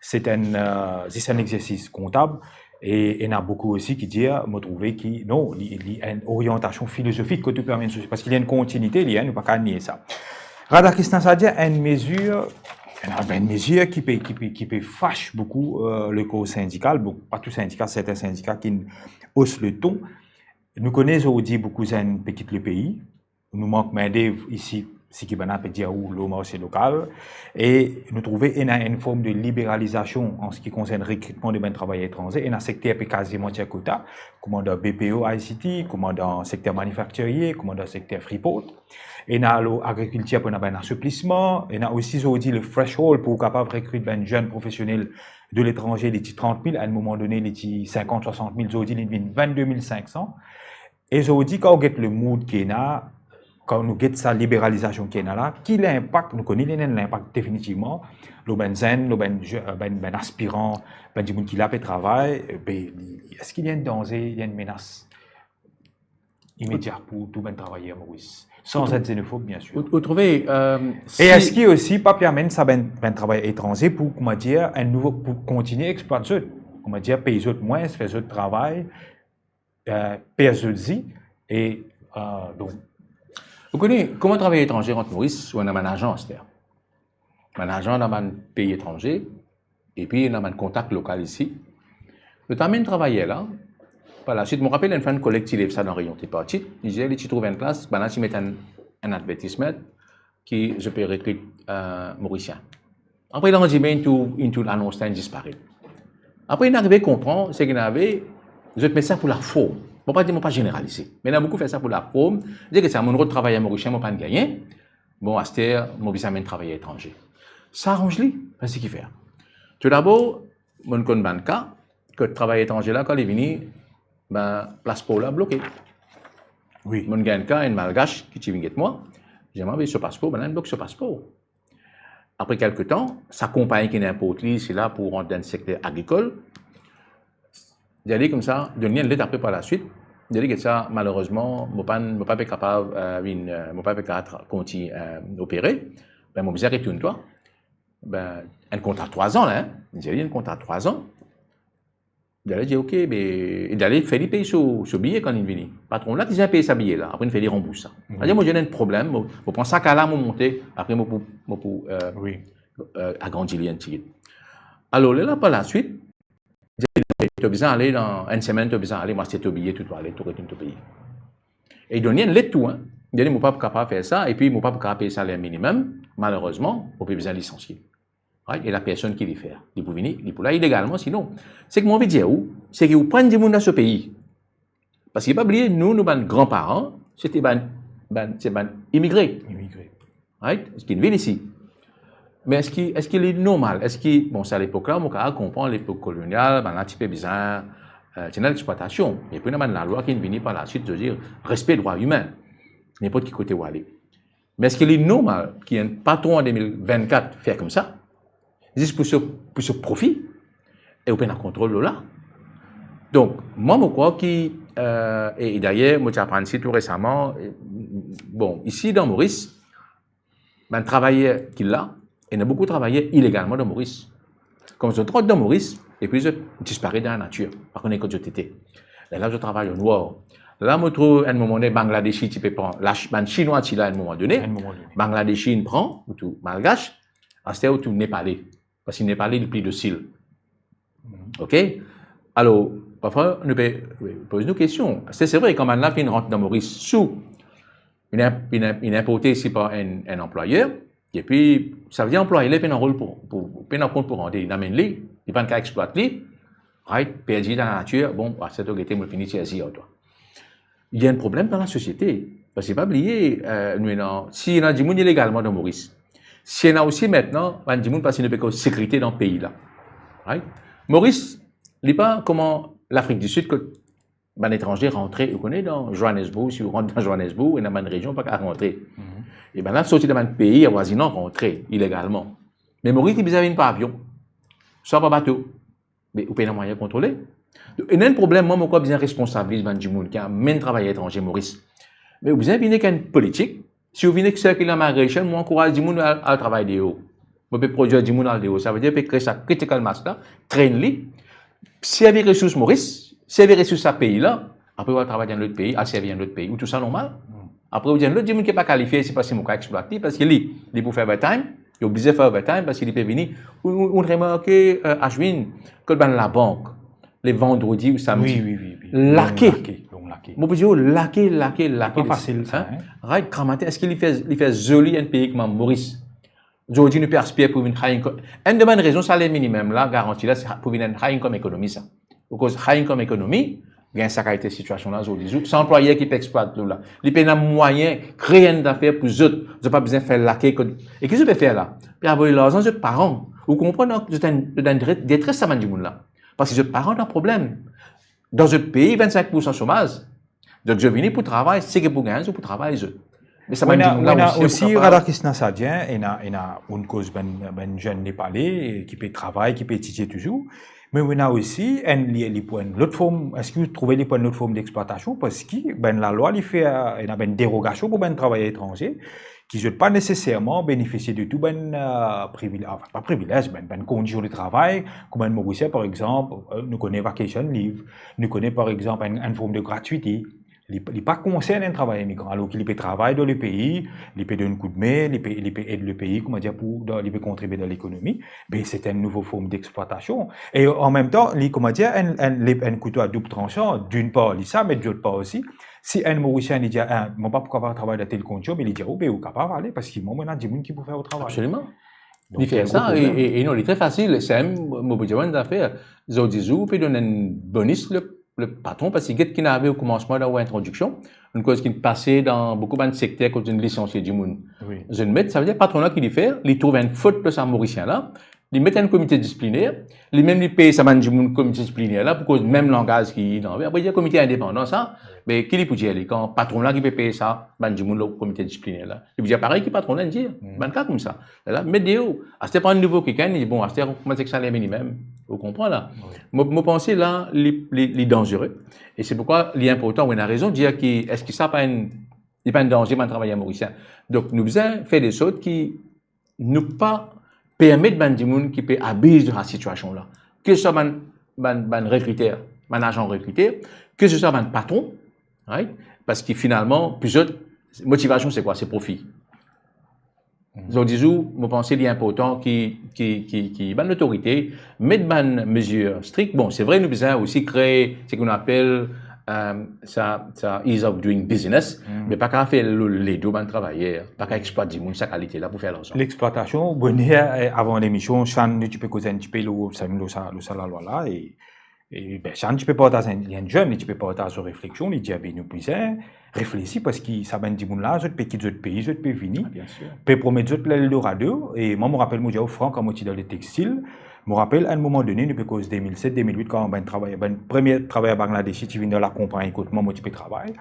se enn, eh, zis enn exersis kontab, e ena boukou osi ki dir, mo trouve ki, non, li, li enn oriantasion filozofik kot ou pe amenn sosiete, parski li enn kontinite, li, hein, nou pa kapav nie sa. Radhakrishnan Sadhya, enn mezir, ena enn mezir ki pe, ki pe, ki pe fash boukou, eh, lekor sindikal, bon, pa tou sindika, sertin sindika ki os le ton. Nou kone zordi boukou zenn pe kit lepei, nou mank mindev isi, seki bann-la pe dir ou lor marse lokal, e nou trouve ena enn form de liberalizasion an se ki konsern rekritman de bann travayer etranze, ena sekter pe kaziman tir kota, kouma dan B P O I C T, kouma dan sekter manifaktirie, kouma dan sekter Freeport, ena lor agrikiltir pou ena bann asoplisman, ena osi zordi le threshold pou kapav rekrit bann zenn profesionel de letranze, li ti trant mil, a enn moman done li ti sinkant, swasant mil, zordi li vinn vennde mil sink san. E zordi, kan ou get le mood ki ena, kan nou get sa liberalizasion ki ena la, ki linpak, nou kone li ena enn linpak definitivman, lor bann zenn, lor bann ze-, bann, bann aspiran, bann dimoun ki la pe travay, be, li, li, eski li enn danze, li enn menas imedia pou tou bann travayer Moris? San zet zenofob, bien sir. Ou, ou trouve, eh, e si eski osi pa pe amenn sa bann, bann travayer etranze pou, kouma dir, enn nouvo, pou kontinie eksplwat zot, kouma dir, pey zot mwins, fer zot travay, eh, pey zot zi, e, eh, donk. Ou kone, kouma travayer etranze rant Moris, ou ena bann azan aster. Bann azan dan bann pei etranze, Epi ena bann kontak lokal isi. Zot amenn travayer la. Par laswit, mo rapel enn fwa enn koleg ti lev sa dan reyon tripartit, li dir li ti trouv enn plas, bannla ti met enn, enn advertisement ki zot pe rekrit, eh, Morisien. Apre, landime, inn trouv, inn trouv lanons la, inn disparet. Apre, inn arive konpran seki ena, zot met sa pou laform. Mo pa dir, mo pa zeneralize. Me ena boukou fer sa pou laform. Dir ki sa, mo rod travayer Morisien, mo pa'nn gagne. Bon, aster, mo bizin amenn travayer etranze. Sa aranz li, parski ki fer? Toudabor, mo konn bann ka, kot travayer etranze la, kan li vini, be, plas por la bloke. Wi. Mo gagn enn ka, enn Malgash ki ti vinn get mwa, dir mwa, be so paspor, bann la inn blok so paspor. Apre kelke tan, sa konpagni ki inn inport li, se la pou rant dan sekter agrikol. Dir li koumsa, donn li enn let apre par laswit. Dir li ki sa, malerezman, mo pa, mo pa pe kapav, eh, vinn, eh, mo pa pe kapav tra-, kontign, eh, opere. Be, mo bizin retourn twa. Be, enn kontra trwa zan la, hein. Dir li enn kontra trwa zan. Dir li, ok, be, e dir li, fer li pey so, so biye kan li vini. Patron la ki bizin pey sa biye la, apre inn fer li ranbours sa. Mhm. Savedir, mo, ena enn problem, mo, mo pran sa ka la, mo monte, apre mo pou, mo pou, eh, wi, eh, agrandi li enn tigit. Alor, lerla par laswit, dir li, to bizin ale dan enn semenn, to bizin ale, mo aste to biye, tou, to ale, to retourn to pei. E li donn li enn let tou, hein. Dir li, mo pa pou kapav fer sa, epi mo pa pou kapav pey saler minimem, malerezman, mo pe bizin lisansie. Right? E lapersonn ki li fer, li pou vini, li pou la ilegalman, sinon. Seki mo anvi dir ou, seki ou pran dimoun dan so pei. Parski pa bliye, nou, nou bann granparan, se ti bann, bann, se bann imigre. Imigre. Right? Ki vinn isi. Me eski, eski li normal? Eski, bon, sa lepok la, mo kapav konpran, lepok kolonial, bann la ti pe bizin, eh, ti ena lexplwatasion. Epi ena bann lalwa ki vinn vini par laswit, zot dir, respe drwa imin. Ninport ki kote ou ale. Me eski li normal ki enn patron an de mil vennkat fer koumsa, zis pou so, pou so profi, e ou pena kontrol lor la? Donk, mwa, mo krwar ki, eh, e, e dayer, mo ti aprann sa tou resaman, e, bon, isi dan Moris, bann travayer ki la, ena boukou travayer ilegalman dan Moris. Kan zot rant dan Moris, epi zot disparet dan lanatir, pa kone kot zot ete. Lerla zot travay anwar. La, mo trouv enn moman done, Bangladeshi ti pe pran, la, bann Sinwa ti la enn moman done. Enn moman done. Bangladeshi inn pran, ou tou Malgash, aster ou tou Nepale. Parski Nepale li pli dosil. Mhm. Ok? Alor, parfwa, nou pe, wi, poz nou kestion. Se, se vre, kan bann la finn rant dan Moris, sou, inn, inn, inn inporte isi par enn, enn anplwayer, epi, savedir anplwayer la pena rol pou, pou, pena kont pou rant, li amenn li, li pa'nn kapav explwat li, right, perdi dan lanatir, bon, aster to gete, mo fini tir zis ar twa. Li enn problem dan lasosiete. Parski pa bliye, eh, nou ena, si ena dimoun ilegalman dan Moris, si ena osi aster bann dimoun parski nou pe koz sekirite dan pei la. Right? Moris, li pa kouma Lafrik di Sid kot bann etranze rantre, ou kone dan Johannesburg, si ou rant dan Johannesburg, ena bann rezion pa kapav rantre. Mhm. E bann la sorti dan bann pei avwazinan rantre ilegalman. Me Moris, li bizin vinn par avion, swa par bato. Me ou pena mwayin kontrole. Donk, ena enn problem, mwa, mo krwar bizin responsabiliz bann dimoun ki amenn travayer etranze Moris. Me ou bizin vini ek enn politik. Si ou vini ek circular migration, mo ankouraz dimoun al, al travay deor. Mo pe prodwir dimoun al deor. Savedir, pe kree sa critical mass la, train li, servi resours Moris, servi resours sa pei la, apre ou al travay dan lot pei, al servi dan lot pei. Ou trouv sa normal? Hmm. Apre ou dir enn lot dimoun ki pa kalifie, se parski mo kapav explwat li, parski li, li pou fer overtime, li oblize fer overtime parski li pe vini. Ou, ou, ou remarke, eh, Ashwin, kot bann labank, le vandredi ou samdi, wi, wi, wi, wi, lake. Long lake, long lake. Mo pe dir, lake, lake, lake. Pa fasil sa, hein? Right, gramatin, eski li fer, li fer zoli enn pei kouma Moris? Zordi nou pe aspir pou vinn high income. Enn de bann rezon saler minimem la, garanti la, se pou vinn enn high income economy sa. Akoz high income economy, gagn sa kalite sitiasion la zordi zour, se anplwayer ki pe explwat nou la. Li pena mwayin kree enn zafer pou zot, zot pa bizin fer lake kot, e ki zot pe fer la? Pe avoy larzan zot paran. Ou konpran, non? Zot enn, zot enn detre-, detres sa bann dimoun la. Parski zot paran dan problem. Dan zot pei, vennsink poursan somaz. Donk, zot vini pou travay, seki pou gagn, zot pou travay, zot. Me sa bann dimoun la osi, osi, Radhakrishna Sadien, ena, ena, ou koz bann, bann zenn Nepale ki pe travay, ki pe etidie touzour. Me ena osi enn, li, li pou enn lot form, eski ou trouve li pou enn lot form dexplwatasion? Parski bann lalwa, li fer, ena bann derogasion pou bann travayer etranze, ki zot pa neseserman benefisie de tou bann, eh, privil-, anfin, pa privilez, bann, bann kondision de travay, kouma enn Morisien, par exanp, eh, nou kone vacation leave, nou kone, par exanp, enn, enn form de gratuite, Li, li pa konsern enn travayer migran, alor ki li pe travay dan lepei, li pe donn koudme, li pe, li pe ed lepei, kouma dir, pou, dan, li pe kontribie dan lekonomi, be se enn nouvo form dexplwatasion. E an mem tan, li, kouma dir, enn, enn, le-, enn kouto a doub transan, dinn par li sa, me de lot par osi, si enn Morisien, li dir, "Ah, mo pa pou kapav travay dan tel kondision," me li dir, "Ou be, ou kapav ale, parski mwa, mo ena dimoun ki pou fer ou travay." Absoliman. Donk, li fer sa, e, e, e non, li tre fasil, sa mem, mo pou dir enn zafer, zordi zour, ou pe donn enn bonis le, le patron, parski get ki ena arive o koumansman dan ou introdiksion, enn koz ki pase dan boukou bann sekter kot zot inn lisansie dimoun. Wi. Zot met, savedir patron la ki li fer, li trouv enn fot lor sa Morisien la, li met enn komite disipliner, li mem li pey sa bann dimoun komite disipliner la, pou koz mem langaz ki dan, apre dir komite indepandan sa, me ki li pou dir li, kan patron la ki pe pey sa bann dimoun lor komite disipliner la? Li pou dir parey ki patron la inn dir, bann ka koumsa. La, met deor. Aster pran enn nouvo kikenn, li dir, bon, aster koumans ek saler minimem. Ou konpran la? Wi. Mo, mo panse la, li, li, li danzere. E se poukwa li inportan, ou ena rezon dir ki, eski sa pa enn, li pa enn danze bann travayer Morisien? Donk, nou bizin fer de sort ki nou pa permet bann dimoun ki pe abiz de sa sitiasion la. Ke se swa bann, bann, bann rekriter, bann azan rekriter, ke se swa bann patron, right? Parski finalman, pou zot, motivasion se kwa? Se profi. Zordi zour, mo panse li inportan ki, ki, ki, ki bann lotorite met bann mezir strik. Bon, se vre, nou bizin osi kree seki nou apel, euh, sa, sa ease of doing business, me pa kapav fer lor ledo bann travayer, pa kapav explwat dimoun sa kalite la pou fer larzan. Lexplwatasion, boner, eh, avan lemision, Shann, nou ti pe koz enn tipe lor, sa, lor sa, lor sa lalwa la, e E, be, Shann ti pe partaz, enn, li enn zenn, li ti pe partaz so refleksion, li dir, be, nou bizin reflesi, parski sa bann dimoun la, zot pe kit zot pei, zot pe vini, ah, bien sir, pe promet zot l'Eldorado. E mwa, mo rapel, mo dir ou fran, kan mo ti dan letextil, mo rapel, enn moman done, nou pe koz de mil set, de mil wit, kan bann travayer, bann premie travayer Bangladeshi ti vinn dan lakonpagni kot mwa, mo ti pe travay,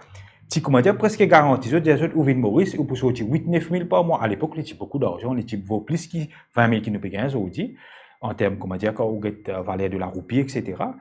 ti, kouma dir, preske garanti zot, dir zot, ou vinn Moris, ou pou sorti wit, nef mil par mwa. Alepok, li ti boukou larzan, li ti vo plis ki vin mil ki nou pe gagn zordi, an term, kouma dir, kan ou get, euh, valer de laroupi, et cetera.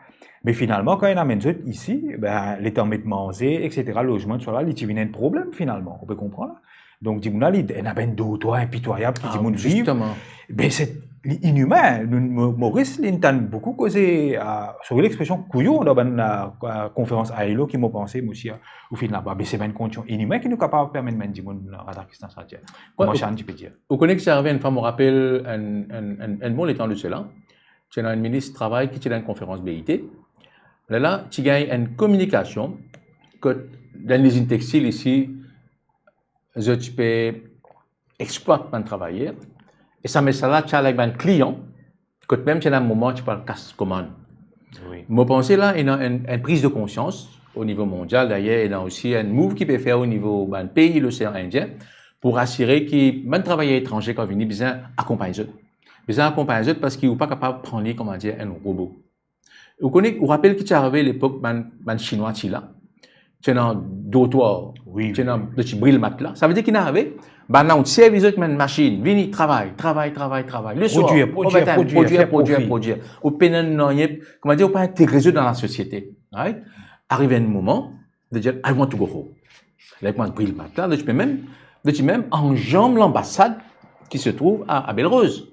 Me finalman, kan inn amenn zot isi, be, letan met manze, et cetera, lozman, tousala, li ti vinn enn problem finalman, ou pe konpran la. Donk, dimoun la, li ena bann dortwar inpitwayab ki dimoun viv. Ah, zisteman. Be, se, li inimin. Nou, Mo-, Moris, li, nou tann boukou koze, euh, sori lexpresion kouyon dan bann, euh, konferans ILO ki mo panse, mo sir, ou finn laba. Be, se bann kondision inimin ki nou kapav permet bann dimoun, euh, rat akis dan sa, tir. Wi, kouma Shann ti pe dir. Ou kone ki ti arive enn fwa, mo rapel enn, enn, enn, enn bon letan de sela, ti ena enn minis travay ki ti dan enn konferans BIT. Lerla, ti gagn enn kominikasion kot dan enn lizinn textil isi, zot ti pe explwat bann travayer. E sa mesaz la ti al ek bann klian, kot mem ti ena moman ti pe al kas komann. Wi. Mo panse la, ena enn, enn priz de konsians o nivo mondial, dayer, ena osi enn mouv ki pe fer o nivo bann pei Losean Indien, pou asire ki bann travayer etranze kan vini, bizin akonpagn zot. Bizin akonpagn zot parski ou pa kapav pran li, kouma dir, enn robo. Ou kone, ou rapel ki ti arive lepok bann, bann Sinwa ti la? Ti ena dortwar, wi, ti ena, wi, wi, ti bril matla. Savedir ki ena arive, bann la inn servi zot bann masinn, vini, travay, travay, travay, travay. Leswar, prodwir, prodwir, overtime, prodwir, prodwir, prodwir, fer profi, prodwir. Ou pena nanye, kouma dir, ou pa integre zot dan lasosiete. Right? Arive enn moman, zot dir, "I want to go home." La, kouma bril matla, zot ti pe mem, zot ti mem anzanm lanbasad ki se trouv a, a Belle Rose.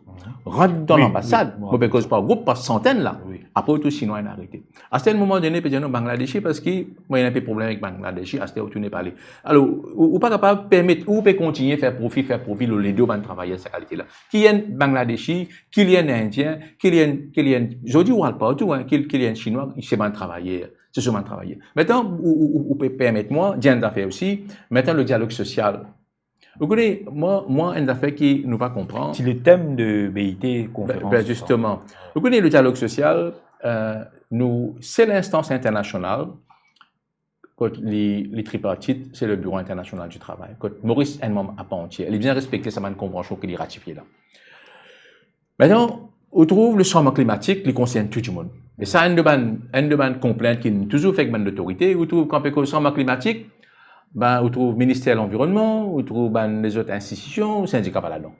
Rant dan, wi, lanbasad. Wi, mo pe koz par group, par santenn la. Wi. Apre, tou Sinwa inn arete. Aster, enn moman done, pe dir, "Non, Bangladeshi, parski mwa ena enpe problem avek Bangladeshi, aster, ou tourne pale." Alor, ou, ou pa kapav permet, ou pe kontigne fer profi, fer profi lor ledo bann travayer sa kalite la. Ki li enn Bangladeshi, ki li enn Indien, ki li enn, ki li enn, zordi ou al partou, hein, ki, ki li enn Sinwa, se bann travayer. Se so bann travayer. Aster, ou, ou, ou, ou pe permet mwa dir enn zafer osi, aster, le dialog sosial. Ou kone, mwa, mwa, enn zafer ki nou pa konpran. Ti le tem de BIT, be, konferans, be, zisteman. Ou kone, le dialog sosial, euh, nou, sel instans internasional, kot li, li tripartit, se le Bureau International du Travail. Kot Moris enn manm aparantier. Li bizin respekte sa bann konvansion ki li ratifie la. Aster, ou trouv le sanzman klimatik, li konsern tou dimoun. E sa, enn de bann, enn de bann konplint ki nou touzour fer ek bann lotorite, ou trouv kan pe koz sanzman klimatik, be, ou trouv Minister Lanvironnman, ou trouv bann lezot institision, sindika pa ladan.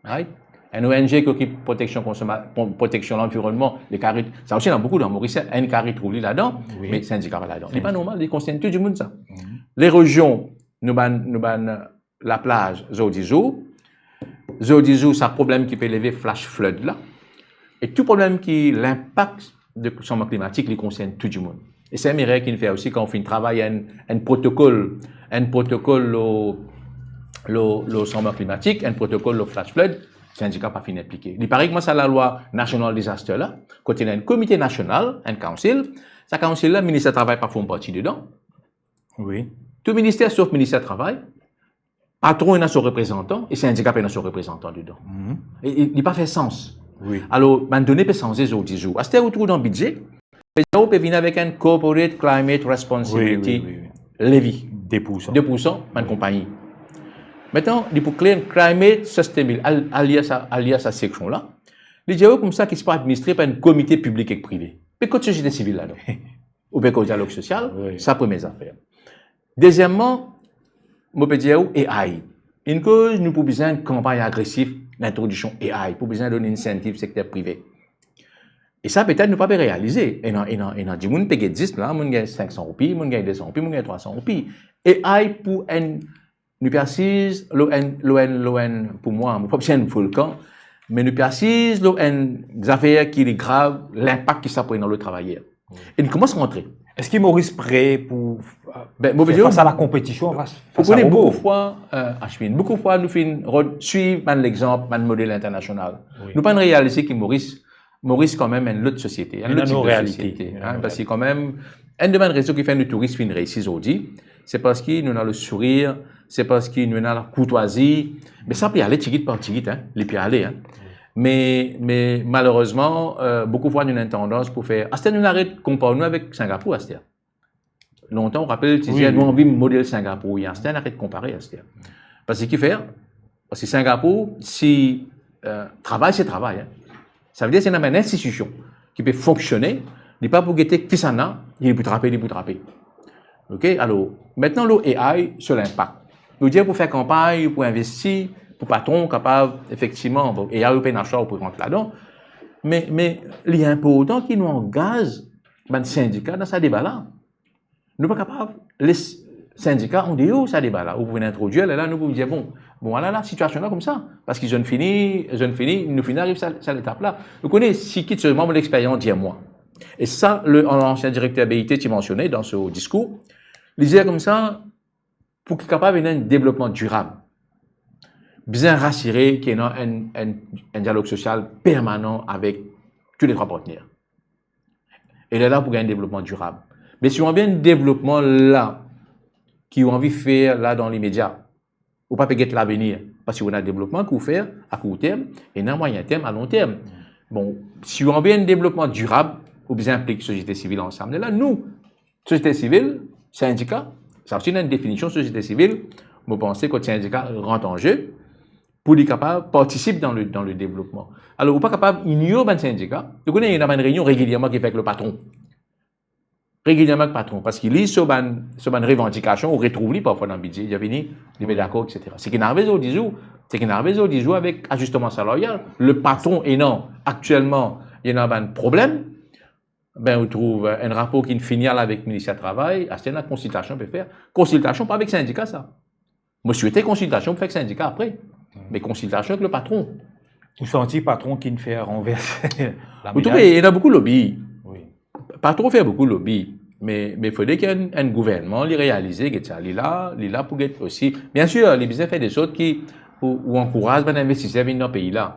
Right? Enn ONG ki okip proteksion konsoma-, pro-, proteksion lanvironnman, li kapav ret-, sa osi, ena boukou dan Moris, li kapav retrouv li ladan, wi, me sindika pa ladan. Li pa normal, li konsern tou dimoun sa. Mhm. Lerozion, nou bann, nou bann, laplaz, zordi zour, zordi zour, sa problem ki pe leve flash flood la, e tou problem ki linpak de sanzman klimatik, li konsern tou dimoun. E se enn erer ki nou fer osi kan nou finn travay enn, enn protokol, enn protokol lor, lor, lor sanzman klimatik, enn protokol lor flash flood, sindika pa finn inplike. Li parey kouma sa lalwa National Disaster la, kot ena enn komite nasional, enn council, sa council la, minister travay pa form parti dedan. Wi. Tou minister, sof minister travay, patron ena so reprezantan e sindika pe ena so reprezantan dedan. Mhm. E, e, li pa fer sans. Wi. Alor, bann done pe sanze zordi zour. Aster ou trouv dan bidze, pe dir ou pe vinn avek enn corporate climate responsibility Wi, wi, wi, wi. levy. De poursan. De poursan, bann konpagni. Aster, li pou kre enn climate sustainability, al, al lir sa, al lir sa seksion la. Li dir ou koumsa ki ti pou administre par enn komite piblik ek prive. Pe kot sosiete sivil ladan? Oubien kot dialog sosial, Wi. sa premie zafer. Dezieman, mo pe dir ou A I. Enn koz nou pou bizin kanpagn agresif lintrodiksion A I, pou bizin donn insentiv sekter prive. E sa petet nou pa pe realize. Ena, ena, ena dimoun pe get zis la, moun gagn sink san roupi, moun gagn de san roupi, moun gagn trwa san roupi. A I pou enn, nou pe asiz lor enn, lor enn, lor enn, pou mwa, mo pa pe dir enn volkan, me nou pe asiz lor enn zafer ki li grav, linpak ki sa pou ena lor travayer. E nou koumans rantre. Eski Moris pre pou, euh, Ben, mo pe fer dir, fas a lakonpetision, fas, ou fas a kone robo? Boukou fwa, euh, Ashwin, boukou fwa nou finn rod-, swiv bann lexanp, bann model internasional. Wi. Nou pa'nn realize ki Moris, Moris kanmem enn lot sosiete, enn Ena lot tip nou de realite. Sosiete, Ena hein, nou parski realite. Kanmem, enn de bann rezon ki fer nou touris finn reisi zordi, se parski nou ena le sourir, se parski nou ena lakourtwazi, me sa pe ale tigit par tigit, hein, li pe ale, hein. Me, me malerezman, euh, boukou fwa nou ena enn tandans pou fer, aster nou aret konpar nou avek Singapour, aster. Lontan, ou rapel, ti Wi, dir, wi. nou anvi model Singapour, aster nou aret konpare, aster. Parski ki fer? Parski Singapour, si, euh, travay, se travay, hein. Savedir, si ena enn institision ki pe fonksione, li pa pou gete kisannla, li pou trape, li pou trape. Ok, alor, aster lor A I, so linpak. Nou dir pou fer kanpagn, pou investi, pou patron kapav, efektivman, bon, A I ou pena swa, ou pou rant ladan. Me, me li inportan ki nou angaz bann sindika dan sa deba la. Nou pa kapav les sindika andeor sa deba la. Ou pou vinn introdwir, lerla nou pou dir, bon, bon, ala la, sitiasion la koumsa. Parski zot fini, zot fini, nou fini ariv sa, sa letap la. Ou kone, si kiksoz, mwa, mo lexperyans dir mwa. E sa, le, lansien direkter B I T ti mansione dan so diskour, li dir koumsa, pou ki kapav ena enn devlopman dirab, bizin rasire ki ena enn, enn, enn dialog sosial permanan avek tou le trwa partner. E lerla pou gagn devlopman dirab. Me si ou anvi enn devlopman la, ki ou anvi fer la dan limedia, ou pa pe get lavenir, parski ou ena devlopman ki ou fer a kour term, ena mwayin term, a long term. Bon, si ou anvi enn devlopman dirab, ou bizin inplik sosiete sivil ansam. Lerla nou, sosiete sivil, sindika, sa osi ena enn definision sosiete sivil, mo panse kot sindika rant an ze, pou li kapav partisip dan le, dan le devlopman. Alor, ou pa kapav ignor bann sindika. Ou kone, ena bann reynion regilierman ki fer avek le patron. Regilierman avek patron, parski li, so bann, so bann revandikasion, ou retrouv li parfwa dan bidze, li vini, li pe dakor, et cetera. Seki inn arive zordi zour, seki inn arive zordi zour avek azisman salaryal, le patron ena aktielman, ena bann problem, ben, ou trouv, euh, enn rapor ki'nn fini al avek minister travay, aster ena konsiltasion pe fer. Konsiltasion pa avek sindika sa. Mo swete konsiltasion pou fer ek sindika apre, me konsiltasion ek le patron. Ou santi patron ki'nn fer ranverse lamedal? Ou trouve, ena boukou lobi. Wi. Patron fer boukou lobi, me, me fode ki enn, enn gouvernman, li realize, get sa, li la, li la pou get osi. Biensir, li bizin fer de sort ki ou, ou ankouraz bann investiser vinn dan pei la.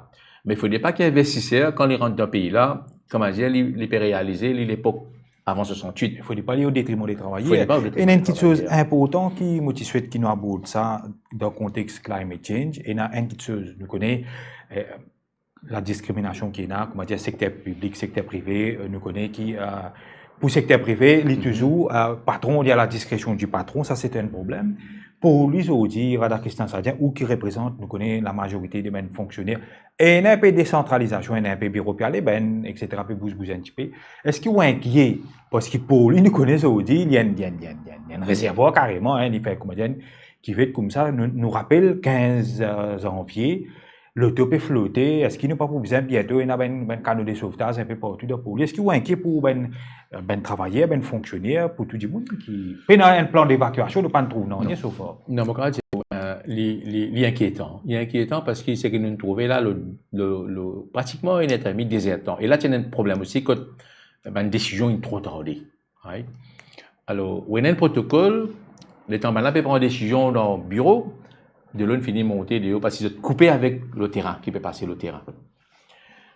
Me fode pa ki investiser, kan li rant dan pei la, kouma dir, li, li pe realize, li lepok avan swasannwit. Fode pa li o detriman de travayer. Fode pa o detriman de travayer. Ena enn kiksoz inportan ki mo ti swet ki nou abord sa dan kontex climate change. Ena enn kiksoz, nou kone, eh, ladiskriminasion ki ena, kouma dir, sekter piblik, sekter prive, eh, nou kone ki, eh, pou sekter prive, li touzour, eh, patron, li a la diskresion di patron, sa se enn problem. Pou li, zordi, Radhakrishan Sadhya, ou ki reprezant, nou kone, lamazorite de bann fonksioner, ena enpe desantralizasion, ena enpe biro pe ale, bann, et cetera, pe bouz, bouz enn tipe. Eski ou inkiet? Parski pou li, nou kone zordi, li enn, li enn, li enn, li enn, li enn rezervwar kareman, hein, li fer kouma dir, kivet koumsa, nou, nou rapel kinz, euh, zanvie, loto pe flote, eski nou pa pou bizin biento ena bann, bann kano de sovtaz enpe partou dan pou li? Eski ou inkiet pou bann, bann travayer, bann fonksioner, pou tou dimoun ki pena enn plan devakiasion, nou pa'nn trouv nanye so far? Non, mo kapav dir, euh, li, li, li inkietan. Li inkietan parski seki nou trouve la, lo, lo, lo, pratikman enn etredmi, dezertan. E la, ti ena enn problem osi kot, euh, bann desizion inn tro tarde. Right? Alor, ou ena enn protokol, letan bann la pe pran desizion dan biro, delo inn fini monte deor, parski zot koupe avek leteran, ki pe pase leteran.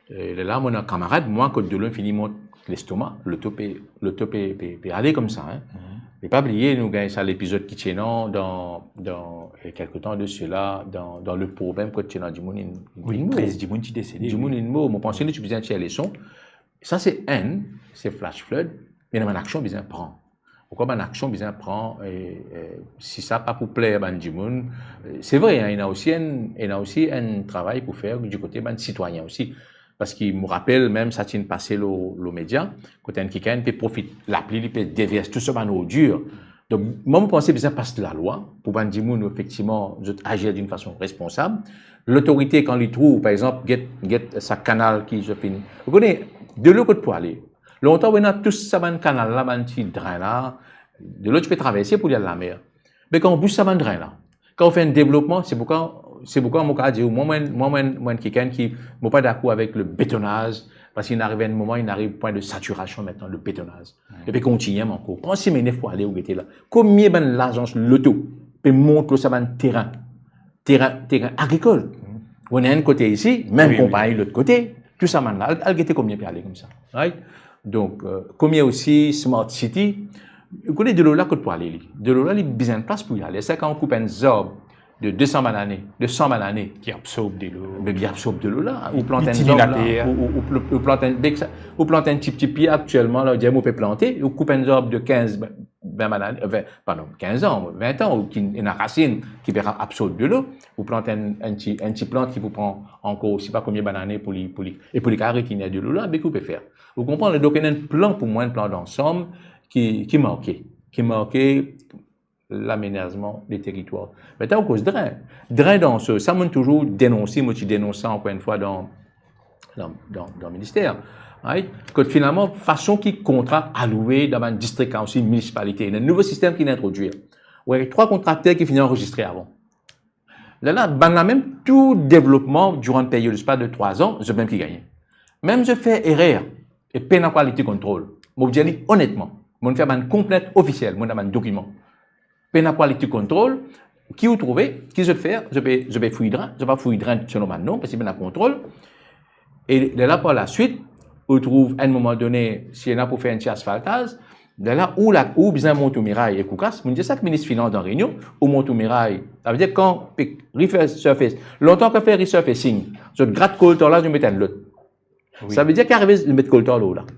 E lerla, mo ena kamarad mwa, kot delo inn fini mont lestoma, loto pe, loto pe, pe, pe ale koumsa, hein. Mhm. E pa bliye, nou gagn sa lepizod ki ti ena dan, dan, e, kelke tan de sela, dan, dan Le Problème, kot ti ena dimoun inn, inn mor. Wi, trez dimoun ti desede, dimoun inn mor. Mo panse nou ti bizin tir leson. Sa se enn, se flash flood, me ena bann aksion bizin pran. Okontrer, bann aksion bizin pran, e, e, si sa pa pou pler bann dimoun, e, se vre, hein, ena osi enn, ena osi enn travay pou fer di kote bann sitwayin osi. Parski mo rapel mem sa ti inn pase lor, lor media, kot enn kikenn pe profit lapli, li pe devers tou so bann ordir. Donk, mwa, mo panse bizin pas lalwa pou bann dimoun, efektivman, zot azir dan enn fason responsab. Lotorite, kan li trouv, par exanp, get, get sa kanal ki zot finn, ou kone, delo kot pou ale. Lontan, ou ena tou sa bann kanal la, bann ti dren la, delo ti pe traverse pou li al lamer. Me kan ou bous sa bann dren la, kan ou fer enn devlopman, se poukwa, se poukwa mo kapav dir ou, mwa, mwa, mwa, mwa, mwa enn kikenn ki, mo pa dakor avek le betonaz, parski inn ariv enn moman, inn ariv pwin de satirasion aster le betonaz. Hmm. Li pe kontigne ankor. Pran sime nef pou ale, ou gete la. Komie bann lazans loto pe mont lor sa bann terin, terin, terin agrikol. Hmm. Ou ena enn kote isi, mem konpagni lot kote, tou sa bann la, al, al gete komie pe ale koumsa. Right? Donk, e, komie osi smart city, ou kone delo la kot pou ale li. Delo la, li bizin plas pou li ale. Sa kan ou koup enn zarb de de san bann ane, de san bann ane, ki absorb delo. Me li absorb delo la. Ou plant enn zarb la, ou, ou, ou pl-, ou plant enn, ou plant enn ti, ti pie aktielman la, ou dir mo pe plante, ou koup enn zarb de kinz, vin bann ane, vin, pardon, kinz an, vin an, ou ki ena rasinn ki pe ra-, absorb delo, ou plant enn, enn ti, enn ti plant ki pou pran ankor, sipa komie bann ane pou li, pou li, e pou li kapav retenir delo la, be ki ou pe fer. Ou konpran? Donk, ena enn plan pou mwa, enn plan dansam ki, ki marke, ki marke lamenazman de teritwar. Mintnan, ou koz dren. Dren dan so, sa mo'nn touzour denonse, mo ti denons sa ankor enn fwa dan, dan, dan, dan minister. Right? Kot finalman, fason ki kontra aloue dan bann distrik, osi minisipalite, ena enn nouvo sistem ki inn introdwir. Ou ena trwa kontrakter ki finn anrezistre avan. Lerla, bann la mem, tou devlopman diran enn period, sipa de trwa an, zot mem ki gagne. Mem zot fer erer, e pena quality control. Mo dir li onetman, mo'nn fer bann konplint ofisiel, mo'nn ena bann dokiman. Pena quality control, ki ou trouve, ki zot fer, zot pe, zot pe fouy dren, zot pa fouy dren selon bann norm, parski pena kontrol. E lerla par laswit, ou trouv enn moman done, si ena pou fer enn ti asfaltaz, lerla ou la, ou bizin mont ou miray ek ou kas, mo'nn dir sa ek minis finans dan reynion, ou mont ou miray. Savedir kan pe resurface, lontan kan fer resurfacing, zot grat koltar la, zot met enn lot. Wi. Savedir ki arive, zot met koltar lor la.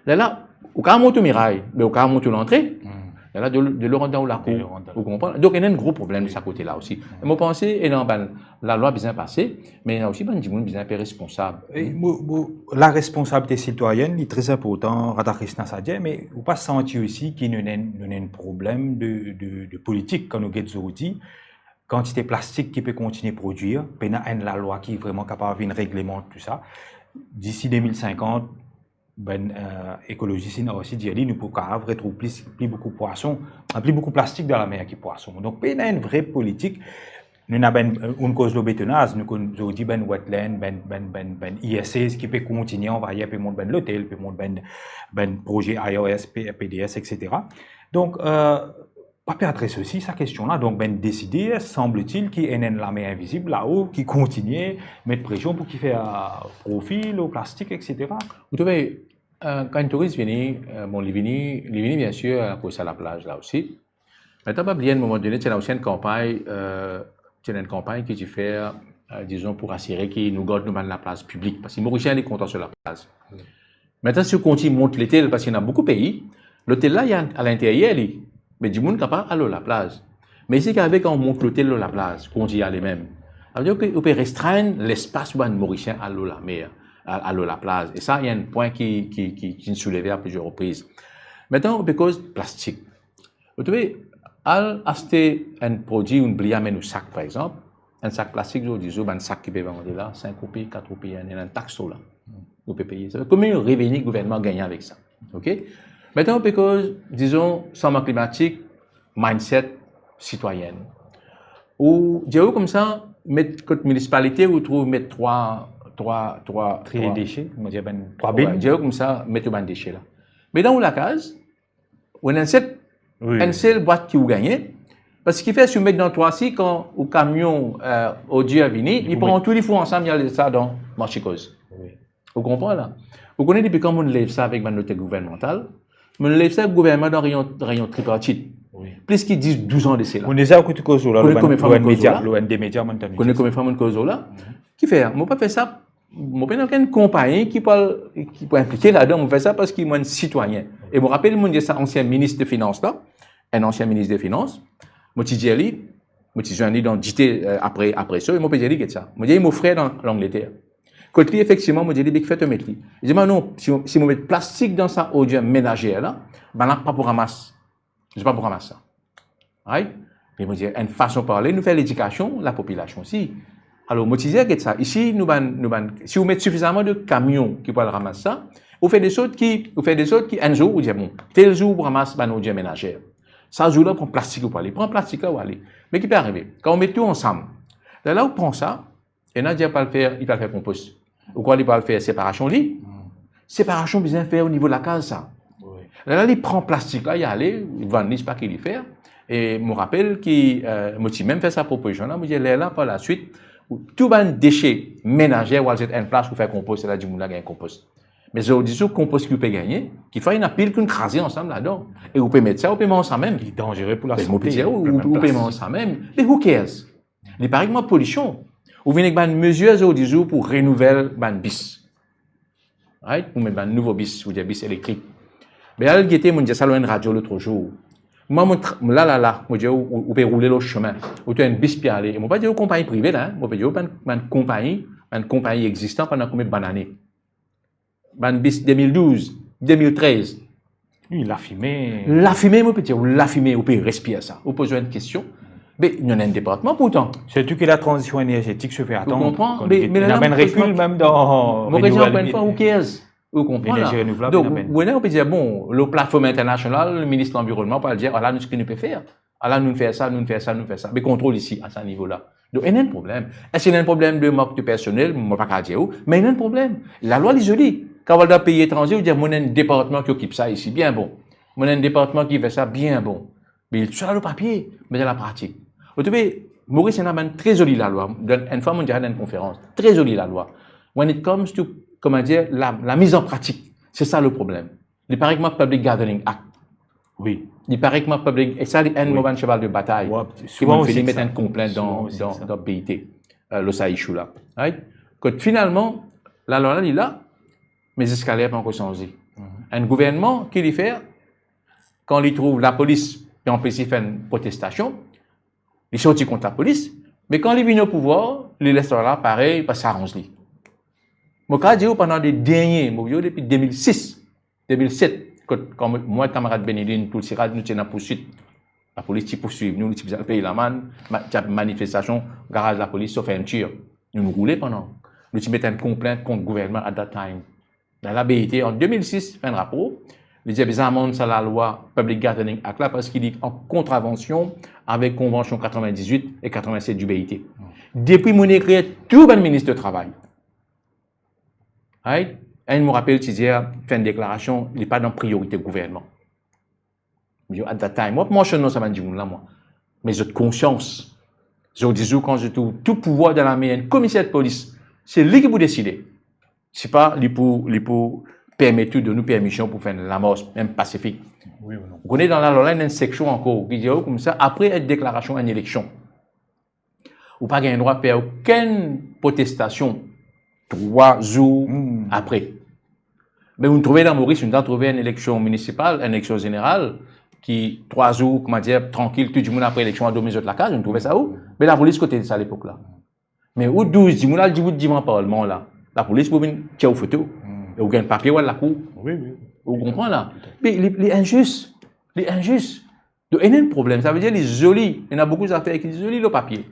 Lerla, ou kapav mont ou miray, me ou kapav mont ou lantre. Hmm. Lerla, delo, delo rant dan ou lakour. Delo rant dan. Ou konpran? Donk, ena enn gro problem de sa kote la osi. Hmm. E mo panse, ena bann lalwa bizin pase, me ena osi bann dimoun bizin pe responsab. E mo, mo, laresponsabilite sitwayenn, li tre inportan, Radhakrishnan sa dir, me ou pa santi osi ki nou ena enn, nou ena enn problem de, de, de politik kan nou get zordi, kantite plastik ki pe kontigne prodwir, pena enn lalwa ki vreman kapav vinn reglemant tou sa. Disi de mil sinkant, bann, eh, ekolozis inn osi dir li, nou pou kapav retrouv pli, pli boukou pwason, pli boukou plastik dan lamer ki pwason. Donk, pena enn vre politik. Nou ena bann, eh, ou'nn koz lor betonaz, nou konn zordi bann wetland, bann, bann, bann, bann E S As ki pe kontigne anvair, pe mont bann lotel, pe mont bann, bann proze I R S, P-, P D S, et cetera. Donk, eh, pa pe adres osi sa kestion la. Donk, bann desider, sanbletil ki ena enn lame invizib lao ki kontigne met presion pou ki fer, eh, profi lor plastik, et cetera. Ou trouve, eh, kan enn touris vini, eh, bon, li vini, li vini, biensir, akoz sa laplaz la osi. Me pa bliye, enn moman done, ti ena osi enn kanpagn, eh, ti ena enn kanpagn ki ti fer, eh, dizon, pou asire ki nou gard nou bann laplaz piblik, parski Morisien li kontan so laplaz. Wi. Mintnan, si ou kontign mont lotel, parski ena boukou pei, lotel la, li a linteryer li, me dimoun kapav al lor laplaz. Me isi ki arive, kan ou mont lotel lor laplaz, kontign ale mem, savedir ki ou pe restrenn lespas pou bann Morisien al lor lamer, al, al lor laplaz. E sa, ena enn pwin ki, ki, ki, ki'nn souleve a plizier repriz. Mintnan, ou pe koz plastik. Ou trouve, al aste enn prodwi, ou bliye amenn ou sak, par exanp, enn sak plastik, zordi zour, bann sak ki pe vande la, sink roupi, kat roupi, ena enn taks lor la. Ou pe peye. Sa fer kouma reveni gouvernman gagne avek sa. Ok? Mintnan, ou pe koz, dizon, sanzman klimatik, mindset sitwayen. Ou dir ou koumsa, met kot minisipalite, ou trouv met trwa, trwa, trwa, tri trwa dese, mo dir bann trwa bin. Wi, dir ou koumsa, met ou bann dese la. Me dan ou lakaz, Ou ena enn sel, wi, enn sel bwat ki ou gagne. Parski ki fer, si ou met dan trwa si, kan ou kamion, eh, ordire vini, li pran tou, li fout ansam, li al sa dan marse koz. Wi. Ou konpran la? Ou kone depi kan mo lev sa avek bann lotel gouvernmantal? Mo lev sa gouvernman dan reynion, reynion tripartit. Wi. Plis ki dis, douz an de sela. Mo deza ekout koz la, kone konbien fwa mo koz la? Lor enn de media, mo tann. Kone konbien fwa mo koz la? Mhm. Ki fer, mo pa fer sa, mo pena okenn konpagni ki pou al, ki pou inplike ladan, mo fer sa parski mo enn sitwayin. E mo rapel, mo dir sa ansien minis de finans la, enn ansien minis de finans, mo ti dir li, mo ti zwenn li dan dite, eh, apre, apre so, e mo pe dir li, get sa. Mo dir li, mo frer dan Langleter. Kot li, efektivman, mo dir li, be ki fer to met li? Li dir mwa, non, si, si mo met plastik dan sa ordire menazer la, bann la pa pou ramas. Zot pa pou ramas sa. Right? E mo dir, enn fason parle, nou fer ledikasion lapopilasion osi. Alor, mo ti dir, get sa, isi, nou bann, nou bann, si ou met sifizaman de kamion ki pou al ramas sa, ou fer de sort ki, ou fer de sort ki enn zour, ou dir, bon, tel zour ou ramas bann ordire menazer. Sa zour la, pran plastik ou pou ale. Pran plastik la, ou ale. Me ki pe arive? Kan ou met tou ansam, lerla ou pran sa, ena dir pou al fer, li pou al fer konpos. Ou krwar li pou al fer separasion li? Hmm. Separasion bizin fer o nivo lakaz sa. Wi. Lerla li pran plastik la, li ale, li vann li, sipa ki li fer. E mo rapel ki, eh, mo ti mem fer sa propozision la, mo dir lerla par laswit, ou tou bann dese menazer, ou al zet enn plas, ou fer konpos, la dimoun la gagn konpos. Me zordi zour, konpos ki ou pe gagne, ki fer ena pil ki inn kraze ansam ladan. E ou pe met sa, ou pe manz sa mem. Li danzere pou lasante. Be mo pe dir, ou, ou, ou pe manz sa mem. Be who cares? Li parey kouma polision. Ou vinn ek bann mezir zordi zour pou renouvel bann bis. Right? Pou met bann nouvo bis, ou dir bis elektrik. Be al gete, mo dir sa lor enn radio lotrezour. Mwa, mo tra-, la, la, la, mo dir, ou, ou, ou pe roule lor sime. Ou trouv enn bis pe ale. E mo pa dir ou konpagni prive la, hein. Mo pe dir ou bann, bann konpagni, bann konpagni existe pandan konbien bann ane. Bann bis de mil douz, de mil trez. Wi, lafime. Lafime, mo pe dir, lafime, ou pe respir sa. Ou poz enn kestion. Be, nou ena enn departman pourtan. Sirtou ki la transision enerzetik se fer atann. Ou konpran? Be, me ena bann rekil mem dan mo pe dir ankor enn fwa, who cares? Ou konpran la? Lenerzi renouvlab. Donk, ou, ou pe dir, bon, lor platform internasional, minis lanvironnman pou al dir, ala nou seki nou pe fer. Ala, nou fer sa, nou fer sa, nou fer sa. Be kontrol isi, a sa nivo la. Donk, ena enn problem. Eski ena enn problem de mank de personel? Mo pa kav dir ou, me ena enn problem. Lalwa, li zoli. Kan ou al dan pei etranze, ou dir, mo ena enn departman ki okip sa isi, bien bon. Mo ena enn departman ki fer sa, bien bon. Me li tou sa lor papie, me dan lapratik. Ou trouve, Moris ena bann tre zoli lalwa. Dan enn fwa, mo dir enn konferans. Tre zoli lalwa. When it comes to, kouma dir, la, la miz an pratik, se sa le problem. Li parey kouma Public Gathering Act. Wi. Li parey kouma Public, e sa, li enn mo bann seval de batay. Wi. Ki mo fini met enn konplint dan, dan, dan B I T, eh, lor sa issue la. Right? Kot finalman, lalwa la, li la, me ziska ler pa ankor sanze. Mhm. Enn gouvernman, ki li fer, kan li trouv lapolis pe anpes li fer enn protestasion, li sorti kont lapolis, me kan li vinn o pouvwar, li les lalwa la parey, pa saranz li. Mo kav dir ou pandan de dernie, mo dir ou depi de mil sis, de mil set, kot, kan mwa, kamarad Benilin, Toulsirad, nou ti ena pourswit. Lapolis ti pourswiv nou, nou ti bizin al pey lamann, ma-, ti ena manifestasion, garaz lapolis, so fermtir. Nou, nou roule pandan. Nou ti met enn konplint kont gouvernman at that time. Lerla B I T, an de mil sis, fer enn rapor, li dir bizin amann sa lalwa Public Gathering Act la, parski li an kontravansion avek konvansion katrevin-diz-wit e katrevin-set di B I T. Depi mo'nn ekrir tou bann minis de travay. Right? Enn, mo rapel, ti dir, fer enn deklarasion, li pa dan priorite gouvernman. Mo dir, at that time, mo pa mansionn non sa bann dimoun la, mwa. Me zot konsians, zordi zour, kan zot trouv tou pouvwar dan lame, enn komiser de polis, se li ki pou deside. Sipa li pou, li pou permet ou, donn ou permision pou fer enn lamars, mem pasifik. Wi ou non? Ou kone dan lalwa la, ena enn seksion ankor ki dir ou koumsa, apre enn deklarasion enn eleksion, ou pa gagn drwa fer okenn protestasion trwa zour apre. Me ou'nn trouve dan Moris, ou'nn trouve enn eleksion minisipal, enn eleksion zeneral, ki trwa zour, kouma dir, trankil, tou dimoun apre eleksion al dormi zot lakaz, ou'nn trouve sa ou? Me lapolis kote sa lepok la? Me ou douz dimoun al dibout divan parlman la, lapolis pou vinn tir ou foto. E ou gagn papie, ou al lakour. Wi, wi. Ou konpran la? Me li, li inzis. Li inzis. Donk, ena enn problem. Savedir li zoli. Ena boukou zafer ki zoli lor papie.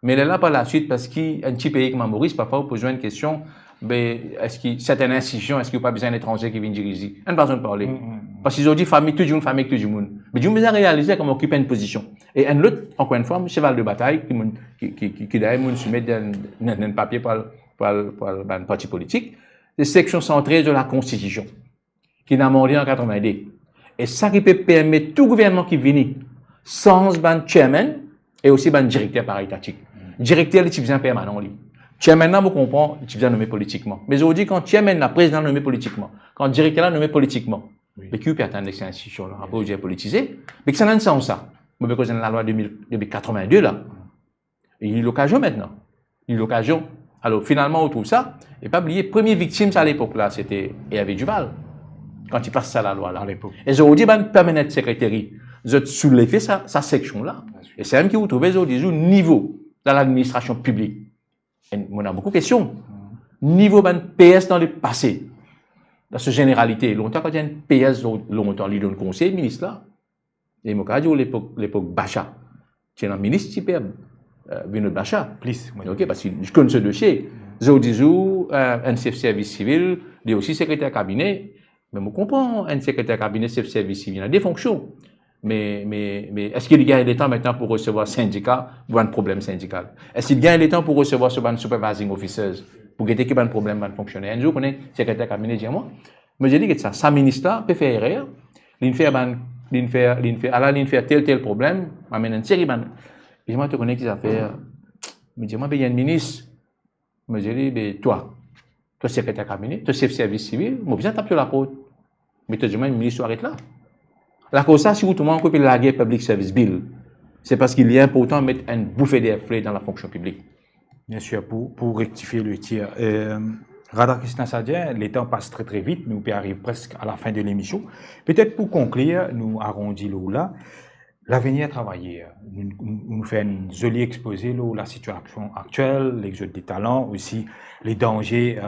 Me lerla par laswit, parski enn ti pei kouma Moris, parfwa ou poz ou enn kestion, be, eski sertenn institision, eski ou pa bizin enn etranze ki vinn diriz li? Enn fason de parle. Parski zordi fami, tou dimoun fami ek tou dimoun. Me dimoun bizin realize kouma okip enn pozision. E enn lot, ankor enn fwa, seval de batay, ki mo'nn, ki, ki, ki, ki dayer mo'nn soumet dan, dan, dan papie par, par, par bann parti politik, se seksion san trez de la Konstitision, ki'nn amande an katrevin-de. E sa ki pe permet tou gouvernman ki vini sanz bann chairman e osi bann direkter par etatik. Direkter, li ti bizin permanan, li. Chairman la, mo konpran, li ti bizin nome politikman. Me zordi, kan chairman la, prezidan nome politikman, kan direkter la nome politikman, Wi. Me ki ou pe atann lek sa institision la? Apre ou dir politize. Me ki sa ena sanz sa? Mo pe koz enn lalwa de mil, depi katrovin-de la. Li lokazion aster. Li lokazion. Alor, finalman, ou trouv sa. E pa bliye, premie viktim sa lepok la, se te Hervé Duval, kan ti pas sa lalwa la. A lepok. E zordi, bann permanent secretary, zot souleve sa, sa seksion la. E se mem ki ou trouve zordi zour nivo dan ladministrasion piblik. E mo ena boukou kestion. Nivo bann P S dan lepase, dan so zeneralite, lontan kan ti ena enn P S, lontan li donn konsey minis la. E mo kapav dir ou lepok, lepok Bacha, ti ena minis ti pe, eh, Vinod Bacha. Plis, wi. Ok, parski li konn so dosie. Zordi zour, eh, enn sef servis sivil, li osi sekreter kabine. Me mo konpran enn sekreter kabine, sef servis sivil, li ena de fonksion. Me, me, me eski li gagn letan aster pou resevwar sindika, pou bann problem sindikal? Eski li gagn letan pou resevwar so bann supervising officers, pou gete ki bann problem bann fonksioner? Enn zour, ou kone sekreter kabine dir mwa, mo dir li, get sa, sa minis la pe fer erer, linn fer bann, linn fer, linn fer, ala linn fer tel, tel problem, amenn enn seri bann. Li dir mwa, to kone ki zafer? Mo dir, mo pe gagn minis. Mo dir li, be twa, to sekreter kabine, to sef servis sivil, mo bizin tap so laport. Me to dir mwa, minis, to aret la. Lakoz sa, si ou trouv mwa ankor pe large Public Service Bill, se parski li inportan met enn boufe der fre dan lafonksion piblik. Bien sir, pou, pou rektifie le tir. Eh, Radhakrishna Sadhya, letan pas tre, tre vit, nou pe ariv preske a lafin de lemision. Petet pou konklir, nou arondi lor la. Lavenir travayer, nou, nou, nou fer enn zoli expoze lor lasitiasion aktiel, lexod de talan, osi le danze, eh,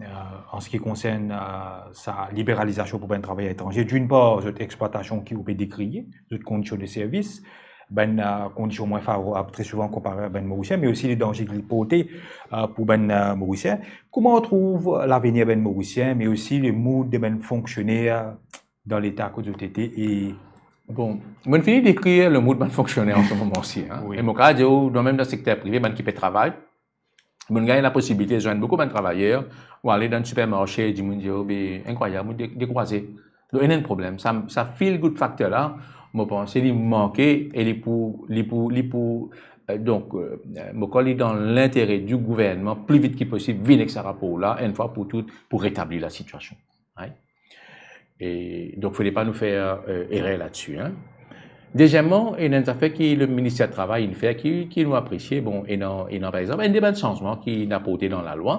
eh, an se ki konsern, eh, sa liberalizasion pou bann travayer etranze. D'une part, zot explwatasion ki ou pe dekrir, zot kondision de servis, bann, eh, kondision mwin favorab tre souvan konpare a bann Morisien, me osi le danze ki li porte, eh, pou bann, eh, Morisien. Kouma ou trouv lavenir bann Morisien, me osi le mood de bann fonksioner dan leta kot zot ete e... Bon, mo finn fini dekrir le mood bann fonksioner an se moman si, hein. Wi. E mo kapav dir ou, dan, mem dan sekter prive, bann ki pe travay, bann gagn laposibilite zwenn boukou bann travayer, ou ale dan sipermarse, dimoun dir ou, be, inkrwayab, ou de-, dekouraze. Donk, ena enn problem. Sa, sa feel good factor la, mo panse li manke e li pou, li pou, li pou, eh, donk, eh, mo krwar li dan lintere di gouvernman, pli vit ki posib, vinn ek sa rapor la, enn fwa pou tou, pou retabli lasitiasion. Right? E donk, fode pa nou fer, eh, erer ladsi, hein. Dezieman, ena enn zafer ki le minister travay inn fer ki, ki nou apresie. Bon, ena, ena par exanp, enn de bann sanzman ki inn aporte dan lalwa.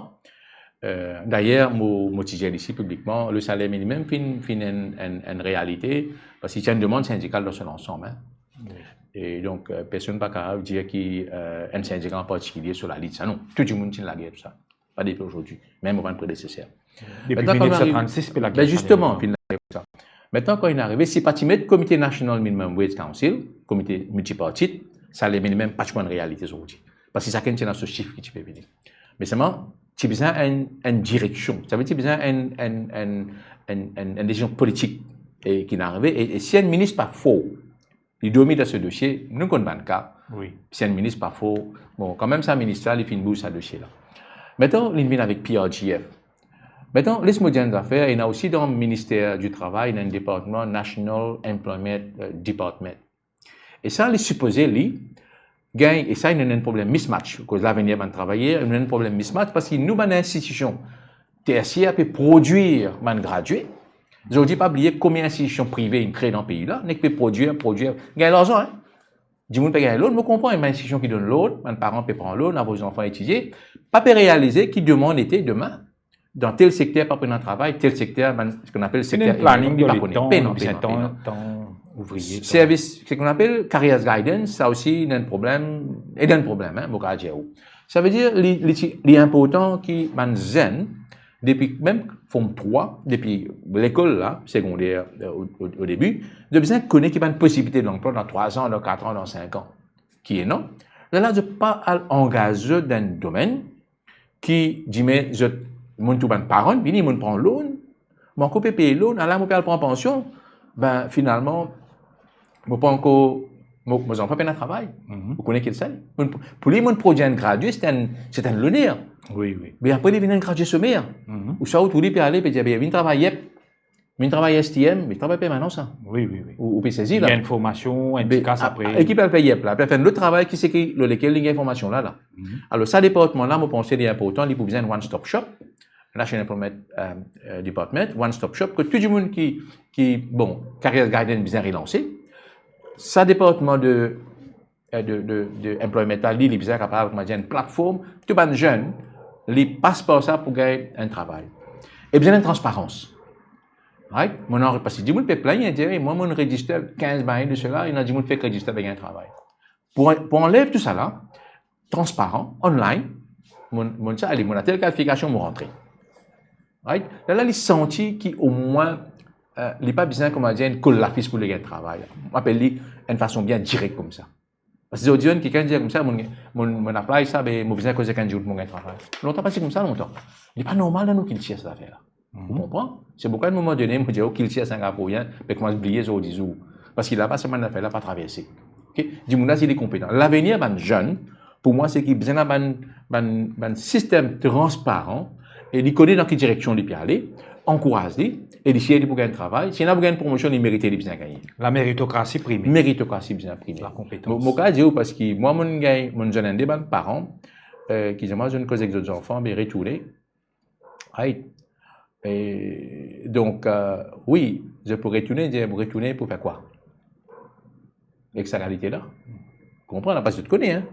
Eh, dayer, mo, mo ti dir li isi piblikman, le saler minimem finn, finn enn, enn, enn realite, parski ti enn demann sindikal dan so lansam, hein. Wi. E donk, eh, personn pa kapav dir ki, eh, enn sindika an partikilie so lalit sa, non. Tou dimoun ti lager tou sa. Pa depi azordi, mem mo bann predeseser. Depi mil nef san trannsis, pe lager saler minimem. Be zisteman, finn lager sa. Aster, kan inn arive, si pa ti met Komite National Minimum Wage Council, komite miltipartit, saler minimem pa ti pou enn realite zordi. Parski sakenn ti ena so sif ki ti pe vini. Me selman, ti bizin enn, enn direksion. Savedir ti bizin enn, enn, enn, enn, enn, enn desizion politik, e ki'nn arive. E, e si enn minis pa for, li dormi dan so dosie, nou konn bann ka. Wi. Si enn minis pa for, bon, kanmem sa minis la, li finn bouz sa dosie la. Aster, li vinn avek P R G F. Aster, les mo dir enn zafer, ena osi dan Minister di Travay, ena enn departman, National Employment, eh, Department. E sa, li sipoze, li, gagn, e sa, ena enn problem mismatch, akoz lavenir bann travayer, ena enn problem mismatch, parski nou bann institision tersier pe prodwir bann gradie. Zordi, pa bliye konbien institision prive inn kree dan pei la, nek pe prodwir, prodwir, gagn larzan, hein. Dimoun pe gagn loan, mo konpran, bann institision ki donn loan, bann paran pe pran loan, avoy zanfan etidie, pa pe realize ki demann ete demin, dan tel sekter pa pou ena travay, tel sekter, bann, seki nou apel sekter emerjan, li pa pou ena, pena, pena, pena. Servis, seki nou apel careers guidance, sa osi, ena enn problem, ena enn problem, hein, mo kapav dir ou. Savedir, li, li ti, li inportan ki bann zenn, depi mem form trwa, depi lekol la, segonder, eh, o, o, o debi, zot bizin kone ki bann posibilite lanplwa dan trwa an, dan kat an, dan sink an. Ki ena, lerla zot pa al angaz zot dan enn domenn, ki dime zot, mo'nn trouv bann paran vini, mo'nn pran loan, mo ankor pe pey loan, ala mo pe al pran pansion, be, finalman, mo pa ankor, mo, mo zanfan pena travay. Mhm. Ou kone kisannla? Mo'nn, pou li, mo'nn prodwir enn gradie, se enn, se enn loner. Wi, wi. Me apre, li vinn enn gradie somer. Mhm. Ouswa ou trouv li pe ale, pe dir, be, vinn travay, yep. Vinn travay S T M, li travay permanans sa. Wi, wi, wi. Ou, ou pe sezi la. Li gagn formasion, enn ti kas apre. Ekip al fer yep la, pe fer lot travay ki seki lo lekel li gagn formasion la, la. Alors sa departman la, mo panse li inportan, li pou bizin one stop shop, National Employment euh, euh, Department, one stop shop, ke tou dimoun ki, ki, bon, career guidance bizin relanse. Sa departman de, euh, de, de, de employment la, li, li bizin kapav, kouma dir, enn platform, tou bann zenn, li pas par sa pou gagn enn travay. E bizin enn transparans. Right? Mo ena, parski dimoun pe plagn, dir, "Mwa, mo register kinz bane de sela, ena dimoun fek register, pa gagn travay." Pou, pou anlev tou sa la, transparan, online, mo, mo sa, ale, mo ena tel kalifikasion, mo rantre. Right? Lerla li santi ki omwin, euh, li pa bizin, kouma dir, enn kol lafis pou li gagn travay. Mo apel li enn fason bien direk koumsa. Parski zordi, enn kikenn dir koumsa, mo, mo, mo apply sa, be, mo bizin koz ek enn dimoun pou mo gagn travay. Lontan pa ti koumsa, lontan. Li pa normal dan nou kiltir, sa zafer la. Ou konpran? Se pourkwa, a enn moman done, mo dir, "O, kiltir Singapourien pe koumans bliye zordi zour." Parski laba, sa bann zafer la pa traverse. Ok? Dimoun la, si li konpetan. Lavenir bann zenn, pou mwa, se ki bizin ena bann, bann, bann sistem transparan, e li kone dan ki direksion li pe ale, ankouraz li, e li sir li pou gagn travay. Si ena pou gagn promosion, li merite, li bizin gagne. La meritokrasi prime. Meritokrasi bizin prime. Lakonpetans. Mo, mo kapav dir ou, parski mwa, mo gagn, mo ena enn de bann paran, euh, ki dir mwa, zot inn koz ek zot zanfan, be retourne. Right? E, donk, euh, wi, zot pou retourne, dir, pou retourne pou fer kwa? Ek sa kalite la? Konpran, la, parski zot kone, hein?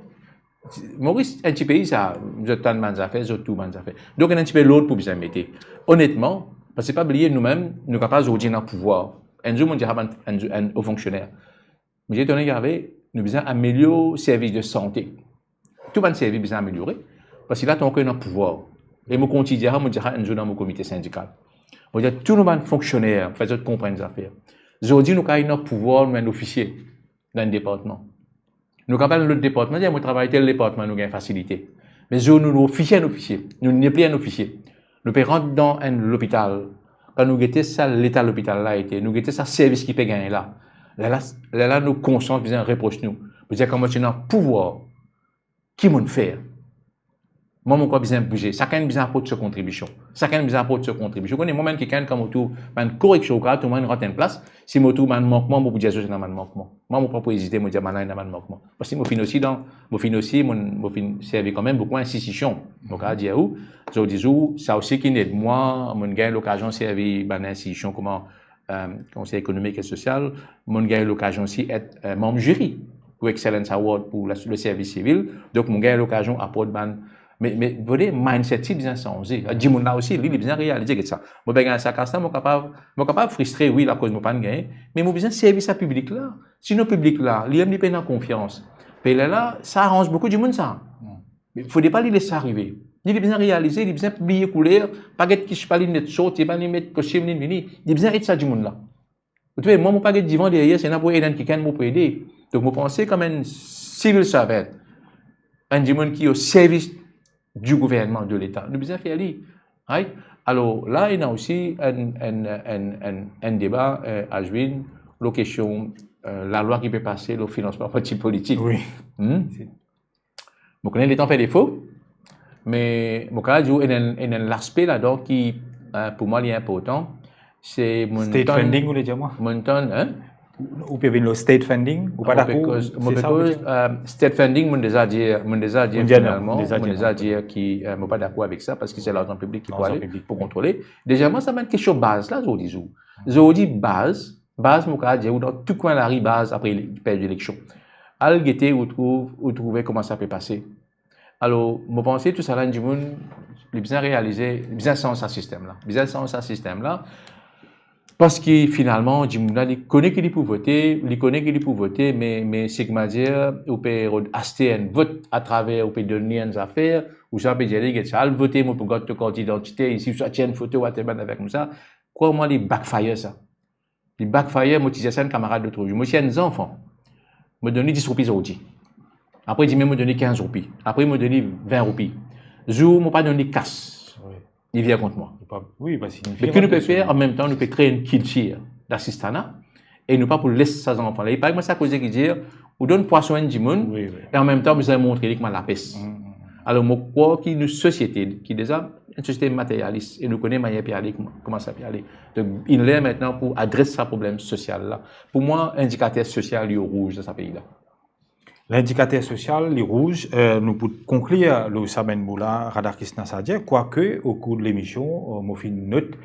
Moris, enn ti pei sa, zot tann bann zafer, zot tou bann zafer. Donk, ena enn tipe lord pou bizin mete. Onetman, parski pa bliye, noumem, nou kapav zordi ena pouvwar. Enn zour, mo dir sa bann, enn, enn o fonksioner. Mo dir, tande, nou bizin amelior servis de sante. Tou bann servis bizin ameliore, parski la, tanki ena pouvwar. E mo kontign dir sa, mo dir sa enn zour dan mo komite sindikal. Mo dir, tou nou bann fonksioner, fer zot konprann zafer. Zordi, nou kapav ena pouvwar, nou enn ofisie dan enn departman. Nou kapav al dan lot departman, dir, mo travay tel departman, nou gagn fasilite. Me zour nou, nou ofisie, enn ofisie, nou nepli enn ofisie. Nou pe rant dan enn lopital. Kan nou gete sa leta lopital la ete, nou gete sa servis ki pe gagne la. Lerla, lerla nou konsians bizin repros nou. Pou dir, kouma ti ena pouvwar, ki mo'nn fer? Mwa, mo krwar bizin bouze. Sakenn bizin aport so kontribision. Sakenn bizin aport so kontribision. Ou kone, mwa, mem kikenn, kan mo trouv bann koreksion, ou kapav trouv mwa, ena enn plas, si mo trouv bann mankman, mo pou dir zot ena bann mankman. Mwa, mo pa pou ezite, mo dir, bann la ena bann mankman. Parski mo finn osi dan, mo finn osi, mo, mo finn servi kanmem boukou institision. Mo kapav dir ou, zordi zour, sa osi ki'nn ed mwa, mo'nn gagn lokazion servi bann institision kouma euh, Konsey Ekonomik e Sosial, mo'nn gagn lokazion osi et euh, manm ziri pou Excellence Award pou la, le servis sivil. Donk, mo'nn gagn lokazion aport bann, me, me, vode mindset ti bizin sanze. Dimoun la osi, li, li bizin realize, get sa. Mo pe gagn sa kas la, mo kapav, mo kapav fristre, wi, akoz mo pa'nn gagne, me mo bizin servi sa piblik la. Sinon, piblik la, li mem, li pena konfians. Pe lerla, sa aranz boukou dimoun, sa. Me fode pa li les sa arive. Li, li bizin realize, li bizin bliye kouler, pa get ki sipa li net sorti, pa li met kostim li vini. Li bizin ed sa dimoun la. Ou trouve, mwa, mo pa get divan deryer, si ena pou ed enn kikenn, mo pou ede. Donk, mo panse kouma enn civil servant, enn dimoun ki o servis du gouvernman, de Leta, nou bizin fer li. Right? Alor, la, ena osi enn, enn, enn, enn, enn deba, euh, Ashwin, lor kestion, euh, lalwa ki pe pase lor finansman parti politik. Wi. Hmm? Mo kone letan fer defo, me mo kapav dir ou ena enn, ena enn laspe ladan ki, euh, pou mwa, li inportan. Se mo'nn tann, State funding, ou le dir mwa? Mo'nn tann, hein? Ou pe vinn lor state funding, ou pa dakor? Mo pe koz, euh, state funding, mo'nn deza dir, mo'nn deza dir finalman, mo'nn deza dir ki, euh, mo pa dakor avek sa, parski se larzan piblik ki pou ale, pou kontrole. Dezieman, sa bann kestion baz la, zordi zour. Zordi, baz, baz, mo kapav dir ou, dan tou kwin lari, baz, apre ele-, perdi eleksion. Al gete, ou trouv, ou trouve kouma sa pe pase. Alor, mo panse tou sa la, enn dimoun, li bizin realize, li bizin sanz sa sistem la. Bizin sanz sa sistem la. Parski finalman, dimoun la, li kone ki li pou vote, li kone ki li pou vote, me, me seki mo dir, ou pe rod-, aste enn vot atraver, ou pe donn li enn zafer, ou sa pe dir li, get sa, al vote, mo pou gard to kart idantite, isi, ou sa tir enn foto, whatever, avek koumsa. Krwar mwa, li backfire sa. Li backfire, mo ti dir sa enn kamarad lot zour. Mo ti enn zanfan. Mo donn li dis roupi zordi. Apre dimin, mo donn li kinz roupi. Apre, mo donn li vin roupi. Zour, mo pa donn li kas. Wi. Li vir kont mwa. Li pa, wi, parski li... Me ki nou pe fer, an mem tan, nou pe kre enn kiltir dasistana e nou pa pou les sa zanfan la. E parey mwa, sa koze ki dir, ou donn pwason enn dimoun, wi, wi, e an mem tan, ou bizin montre li kouma lapes. Mm, mm, mm. Alor, mo krwar ki nou sosiete, ki deza enn sosiete materyalis, e nou kone manier pe ale, kouma, kouma sa pe ale. Donk, inn ler aster pou adres sa problem sosial la. Pou mwa, indikater sosial, li rouz dan sa pei la. Lindikater sosial, li rouz, eh, nou pou konklir lor sa bann mo la, Radhakrishnan Sadhya, kwake, okour de lemision, eh, mo finn not,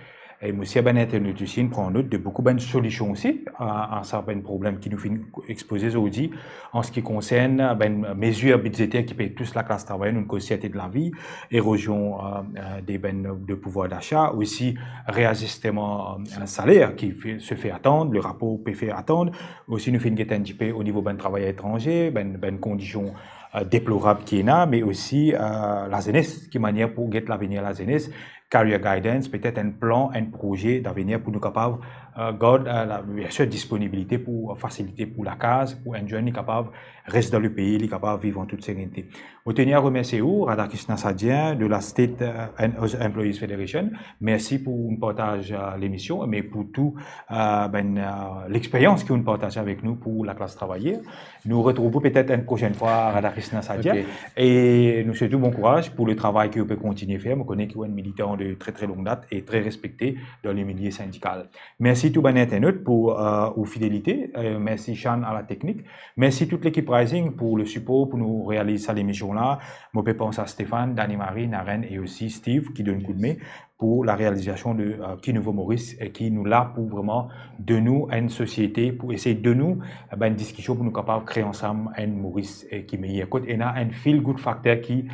e mo sir bann internet osi inn pran not de boukou bann solision osi a, a sa bann problem ki nou finn expoze zordi, an se ki konsern bann mezir bidzeter ki pe tous laklas travayer, nou koz serte de lavi, erozion, eh, eh, de bann, de pouvwar dasa, osi reazisteman, eh, saler ki fe, se fer atann, le rapor pe fer atann, osi nou finn get enn tipe o nivo bann travayer etranze, bann, bann kondision, eh, deplorab ki ena, me osi, eh, lazenes, ki manier pou get lavenir lazenes, career guidance, petet enn plan, enn proze davenir pou nou kapav, eh, gard, eh, la, biensir, disponibilite pou, eh, fasilite pou lakaz, pou enn zwenn li kapav res dan lepei, li kapav viv an tout serenite. Mo teni a remersie ou, Radhakrishnan Sadhya, de la State, eh, Em-, Employees Federation. Mersi pou ou partaz, eh, lemision, me pou tou, eh, bann, eh, lexperyans ki ou partaz avek nou pou laklas travayer. Nou retrouv ou petet enn prosenn fwa, Radhakrishnan Sadhya. Ok. E nou swet ou bon kouraz pou le travay ki ou pe kontinie fer. Mo kone ki ou enn militan de tre, tre long dat e tre respekte dan le milie sindikal. Mersi tou bann internet pou, eh, ou fidelite. Eh, mersi Shan a la teknik. Mersi tout lekip Rising pou le sipor pou nou realiz sa lemision la. Mo pe pans a Stéphane, Dani Marie, Naren e osi Steve ki donn koudme pou la realizasion de, eh, Ki Nouvo Moris, e ki nou la pou vreman donn ou enn sosiete, pou esey donn ou, eh, bann diskision pou nou kapav kre ansam enn Moris, eh, ki meyer. Kot ena enn feel good factor ki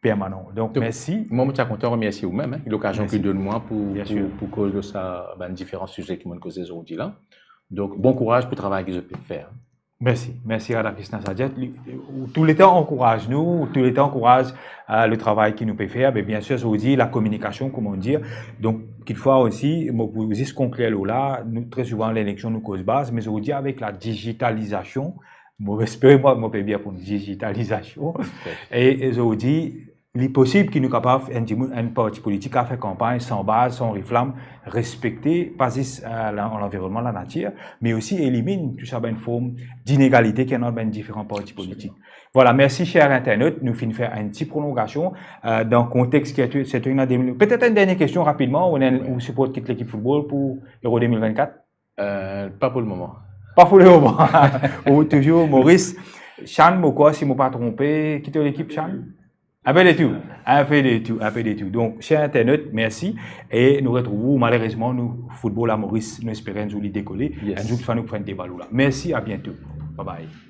permanan. Donk, donk, mersi. Mwa, mo ti a kontan remersie ou mem, hein, lokazion ki donn mwa pou, biensir, pou, pou koz lor sa bann diferan size ki mo'nn koze zordi la. Donk, bon kouraz pou travay ki zot pe fer. Mersi, mersi Radhakrishnan Sadhya. Li, ou touletan ankouraz nou, ou touletan ankouraz, eh, le travay ki nou pe fer. Me biensir, zordi, la kominikasion, kouma nou dir. Donk, kitfwa osi, mo pou zis konklir lor la, nou, tre souvan, leleksion, nou koz baz, me zordi, avek la digitalizasion, mo espere, mwa, mo pe bien pou nou, digitalizasion. Ok. E, e zordi, li posib ki nou kapav, enn dimoun, enn parti politik, kapav fer kanpagn san baz, san reflam, respekte, pa zis, eh, la, lanvironnman, lanatir, me osi eliminn tou sa bann form dinegalite ki ena dan bann diferan parti politik. Absoliman. Vwala, mersi, ser internet, nou finn fer enn ti prolongasion, eh, dan kontex ki se terminn an de mil. Petet enn dernie kestion rapidman, ou ena, wi, ou siport kit lekip foutbol pou Euro de mil vennkat? Eh, pa pou le moman. Pa pou le moman. Ou touzour Moris. Shan, mo krwar, si mo pa tronpe, ki to lekip, Shan? Enpe de tou, enpe de tou, enpe de tou. Donk, ser internet, mersi. E nou retrouv ou, malerezman, nou, foutbol a Moris, nou espere enn zour li dekole. Yes. Enn zour, kitfwa nou pou fer enn deba lor la. Mersi, a biento. Bye bye.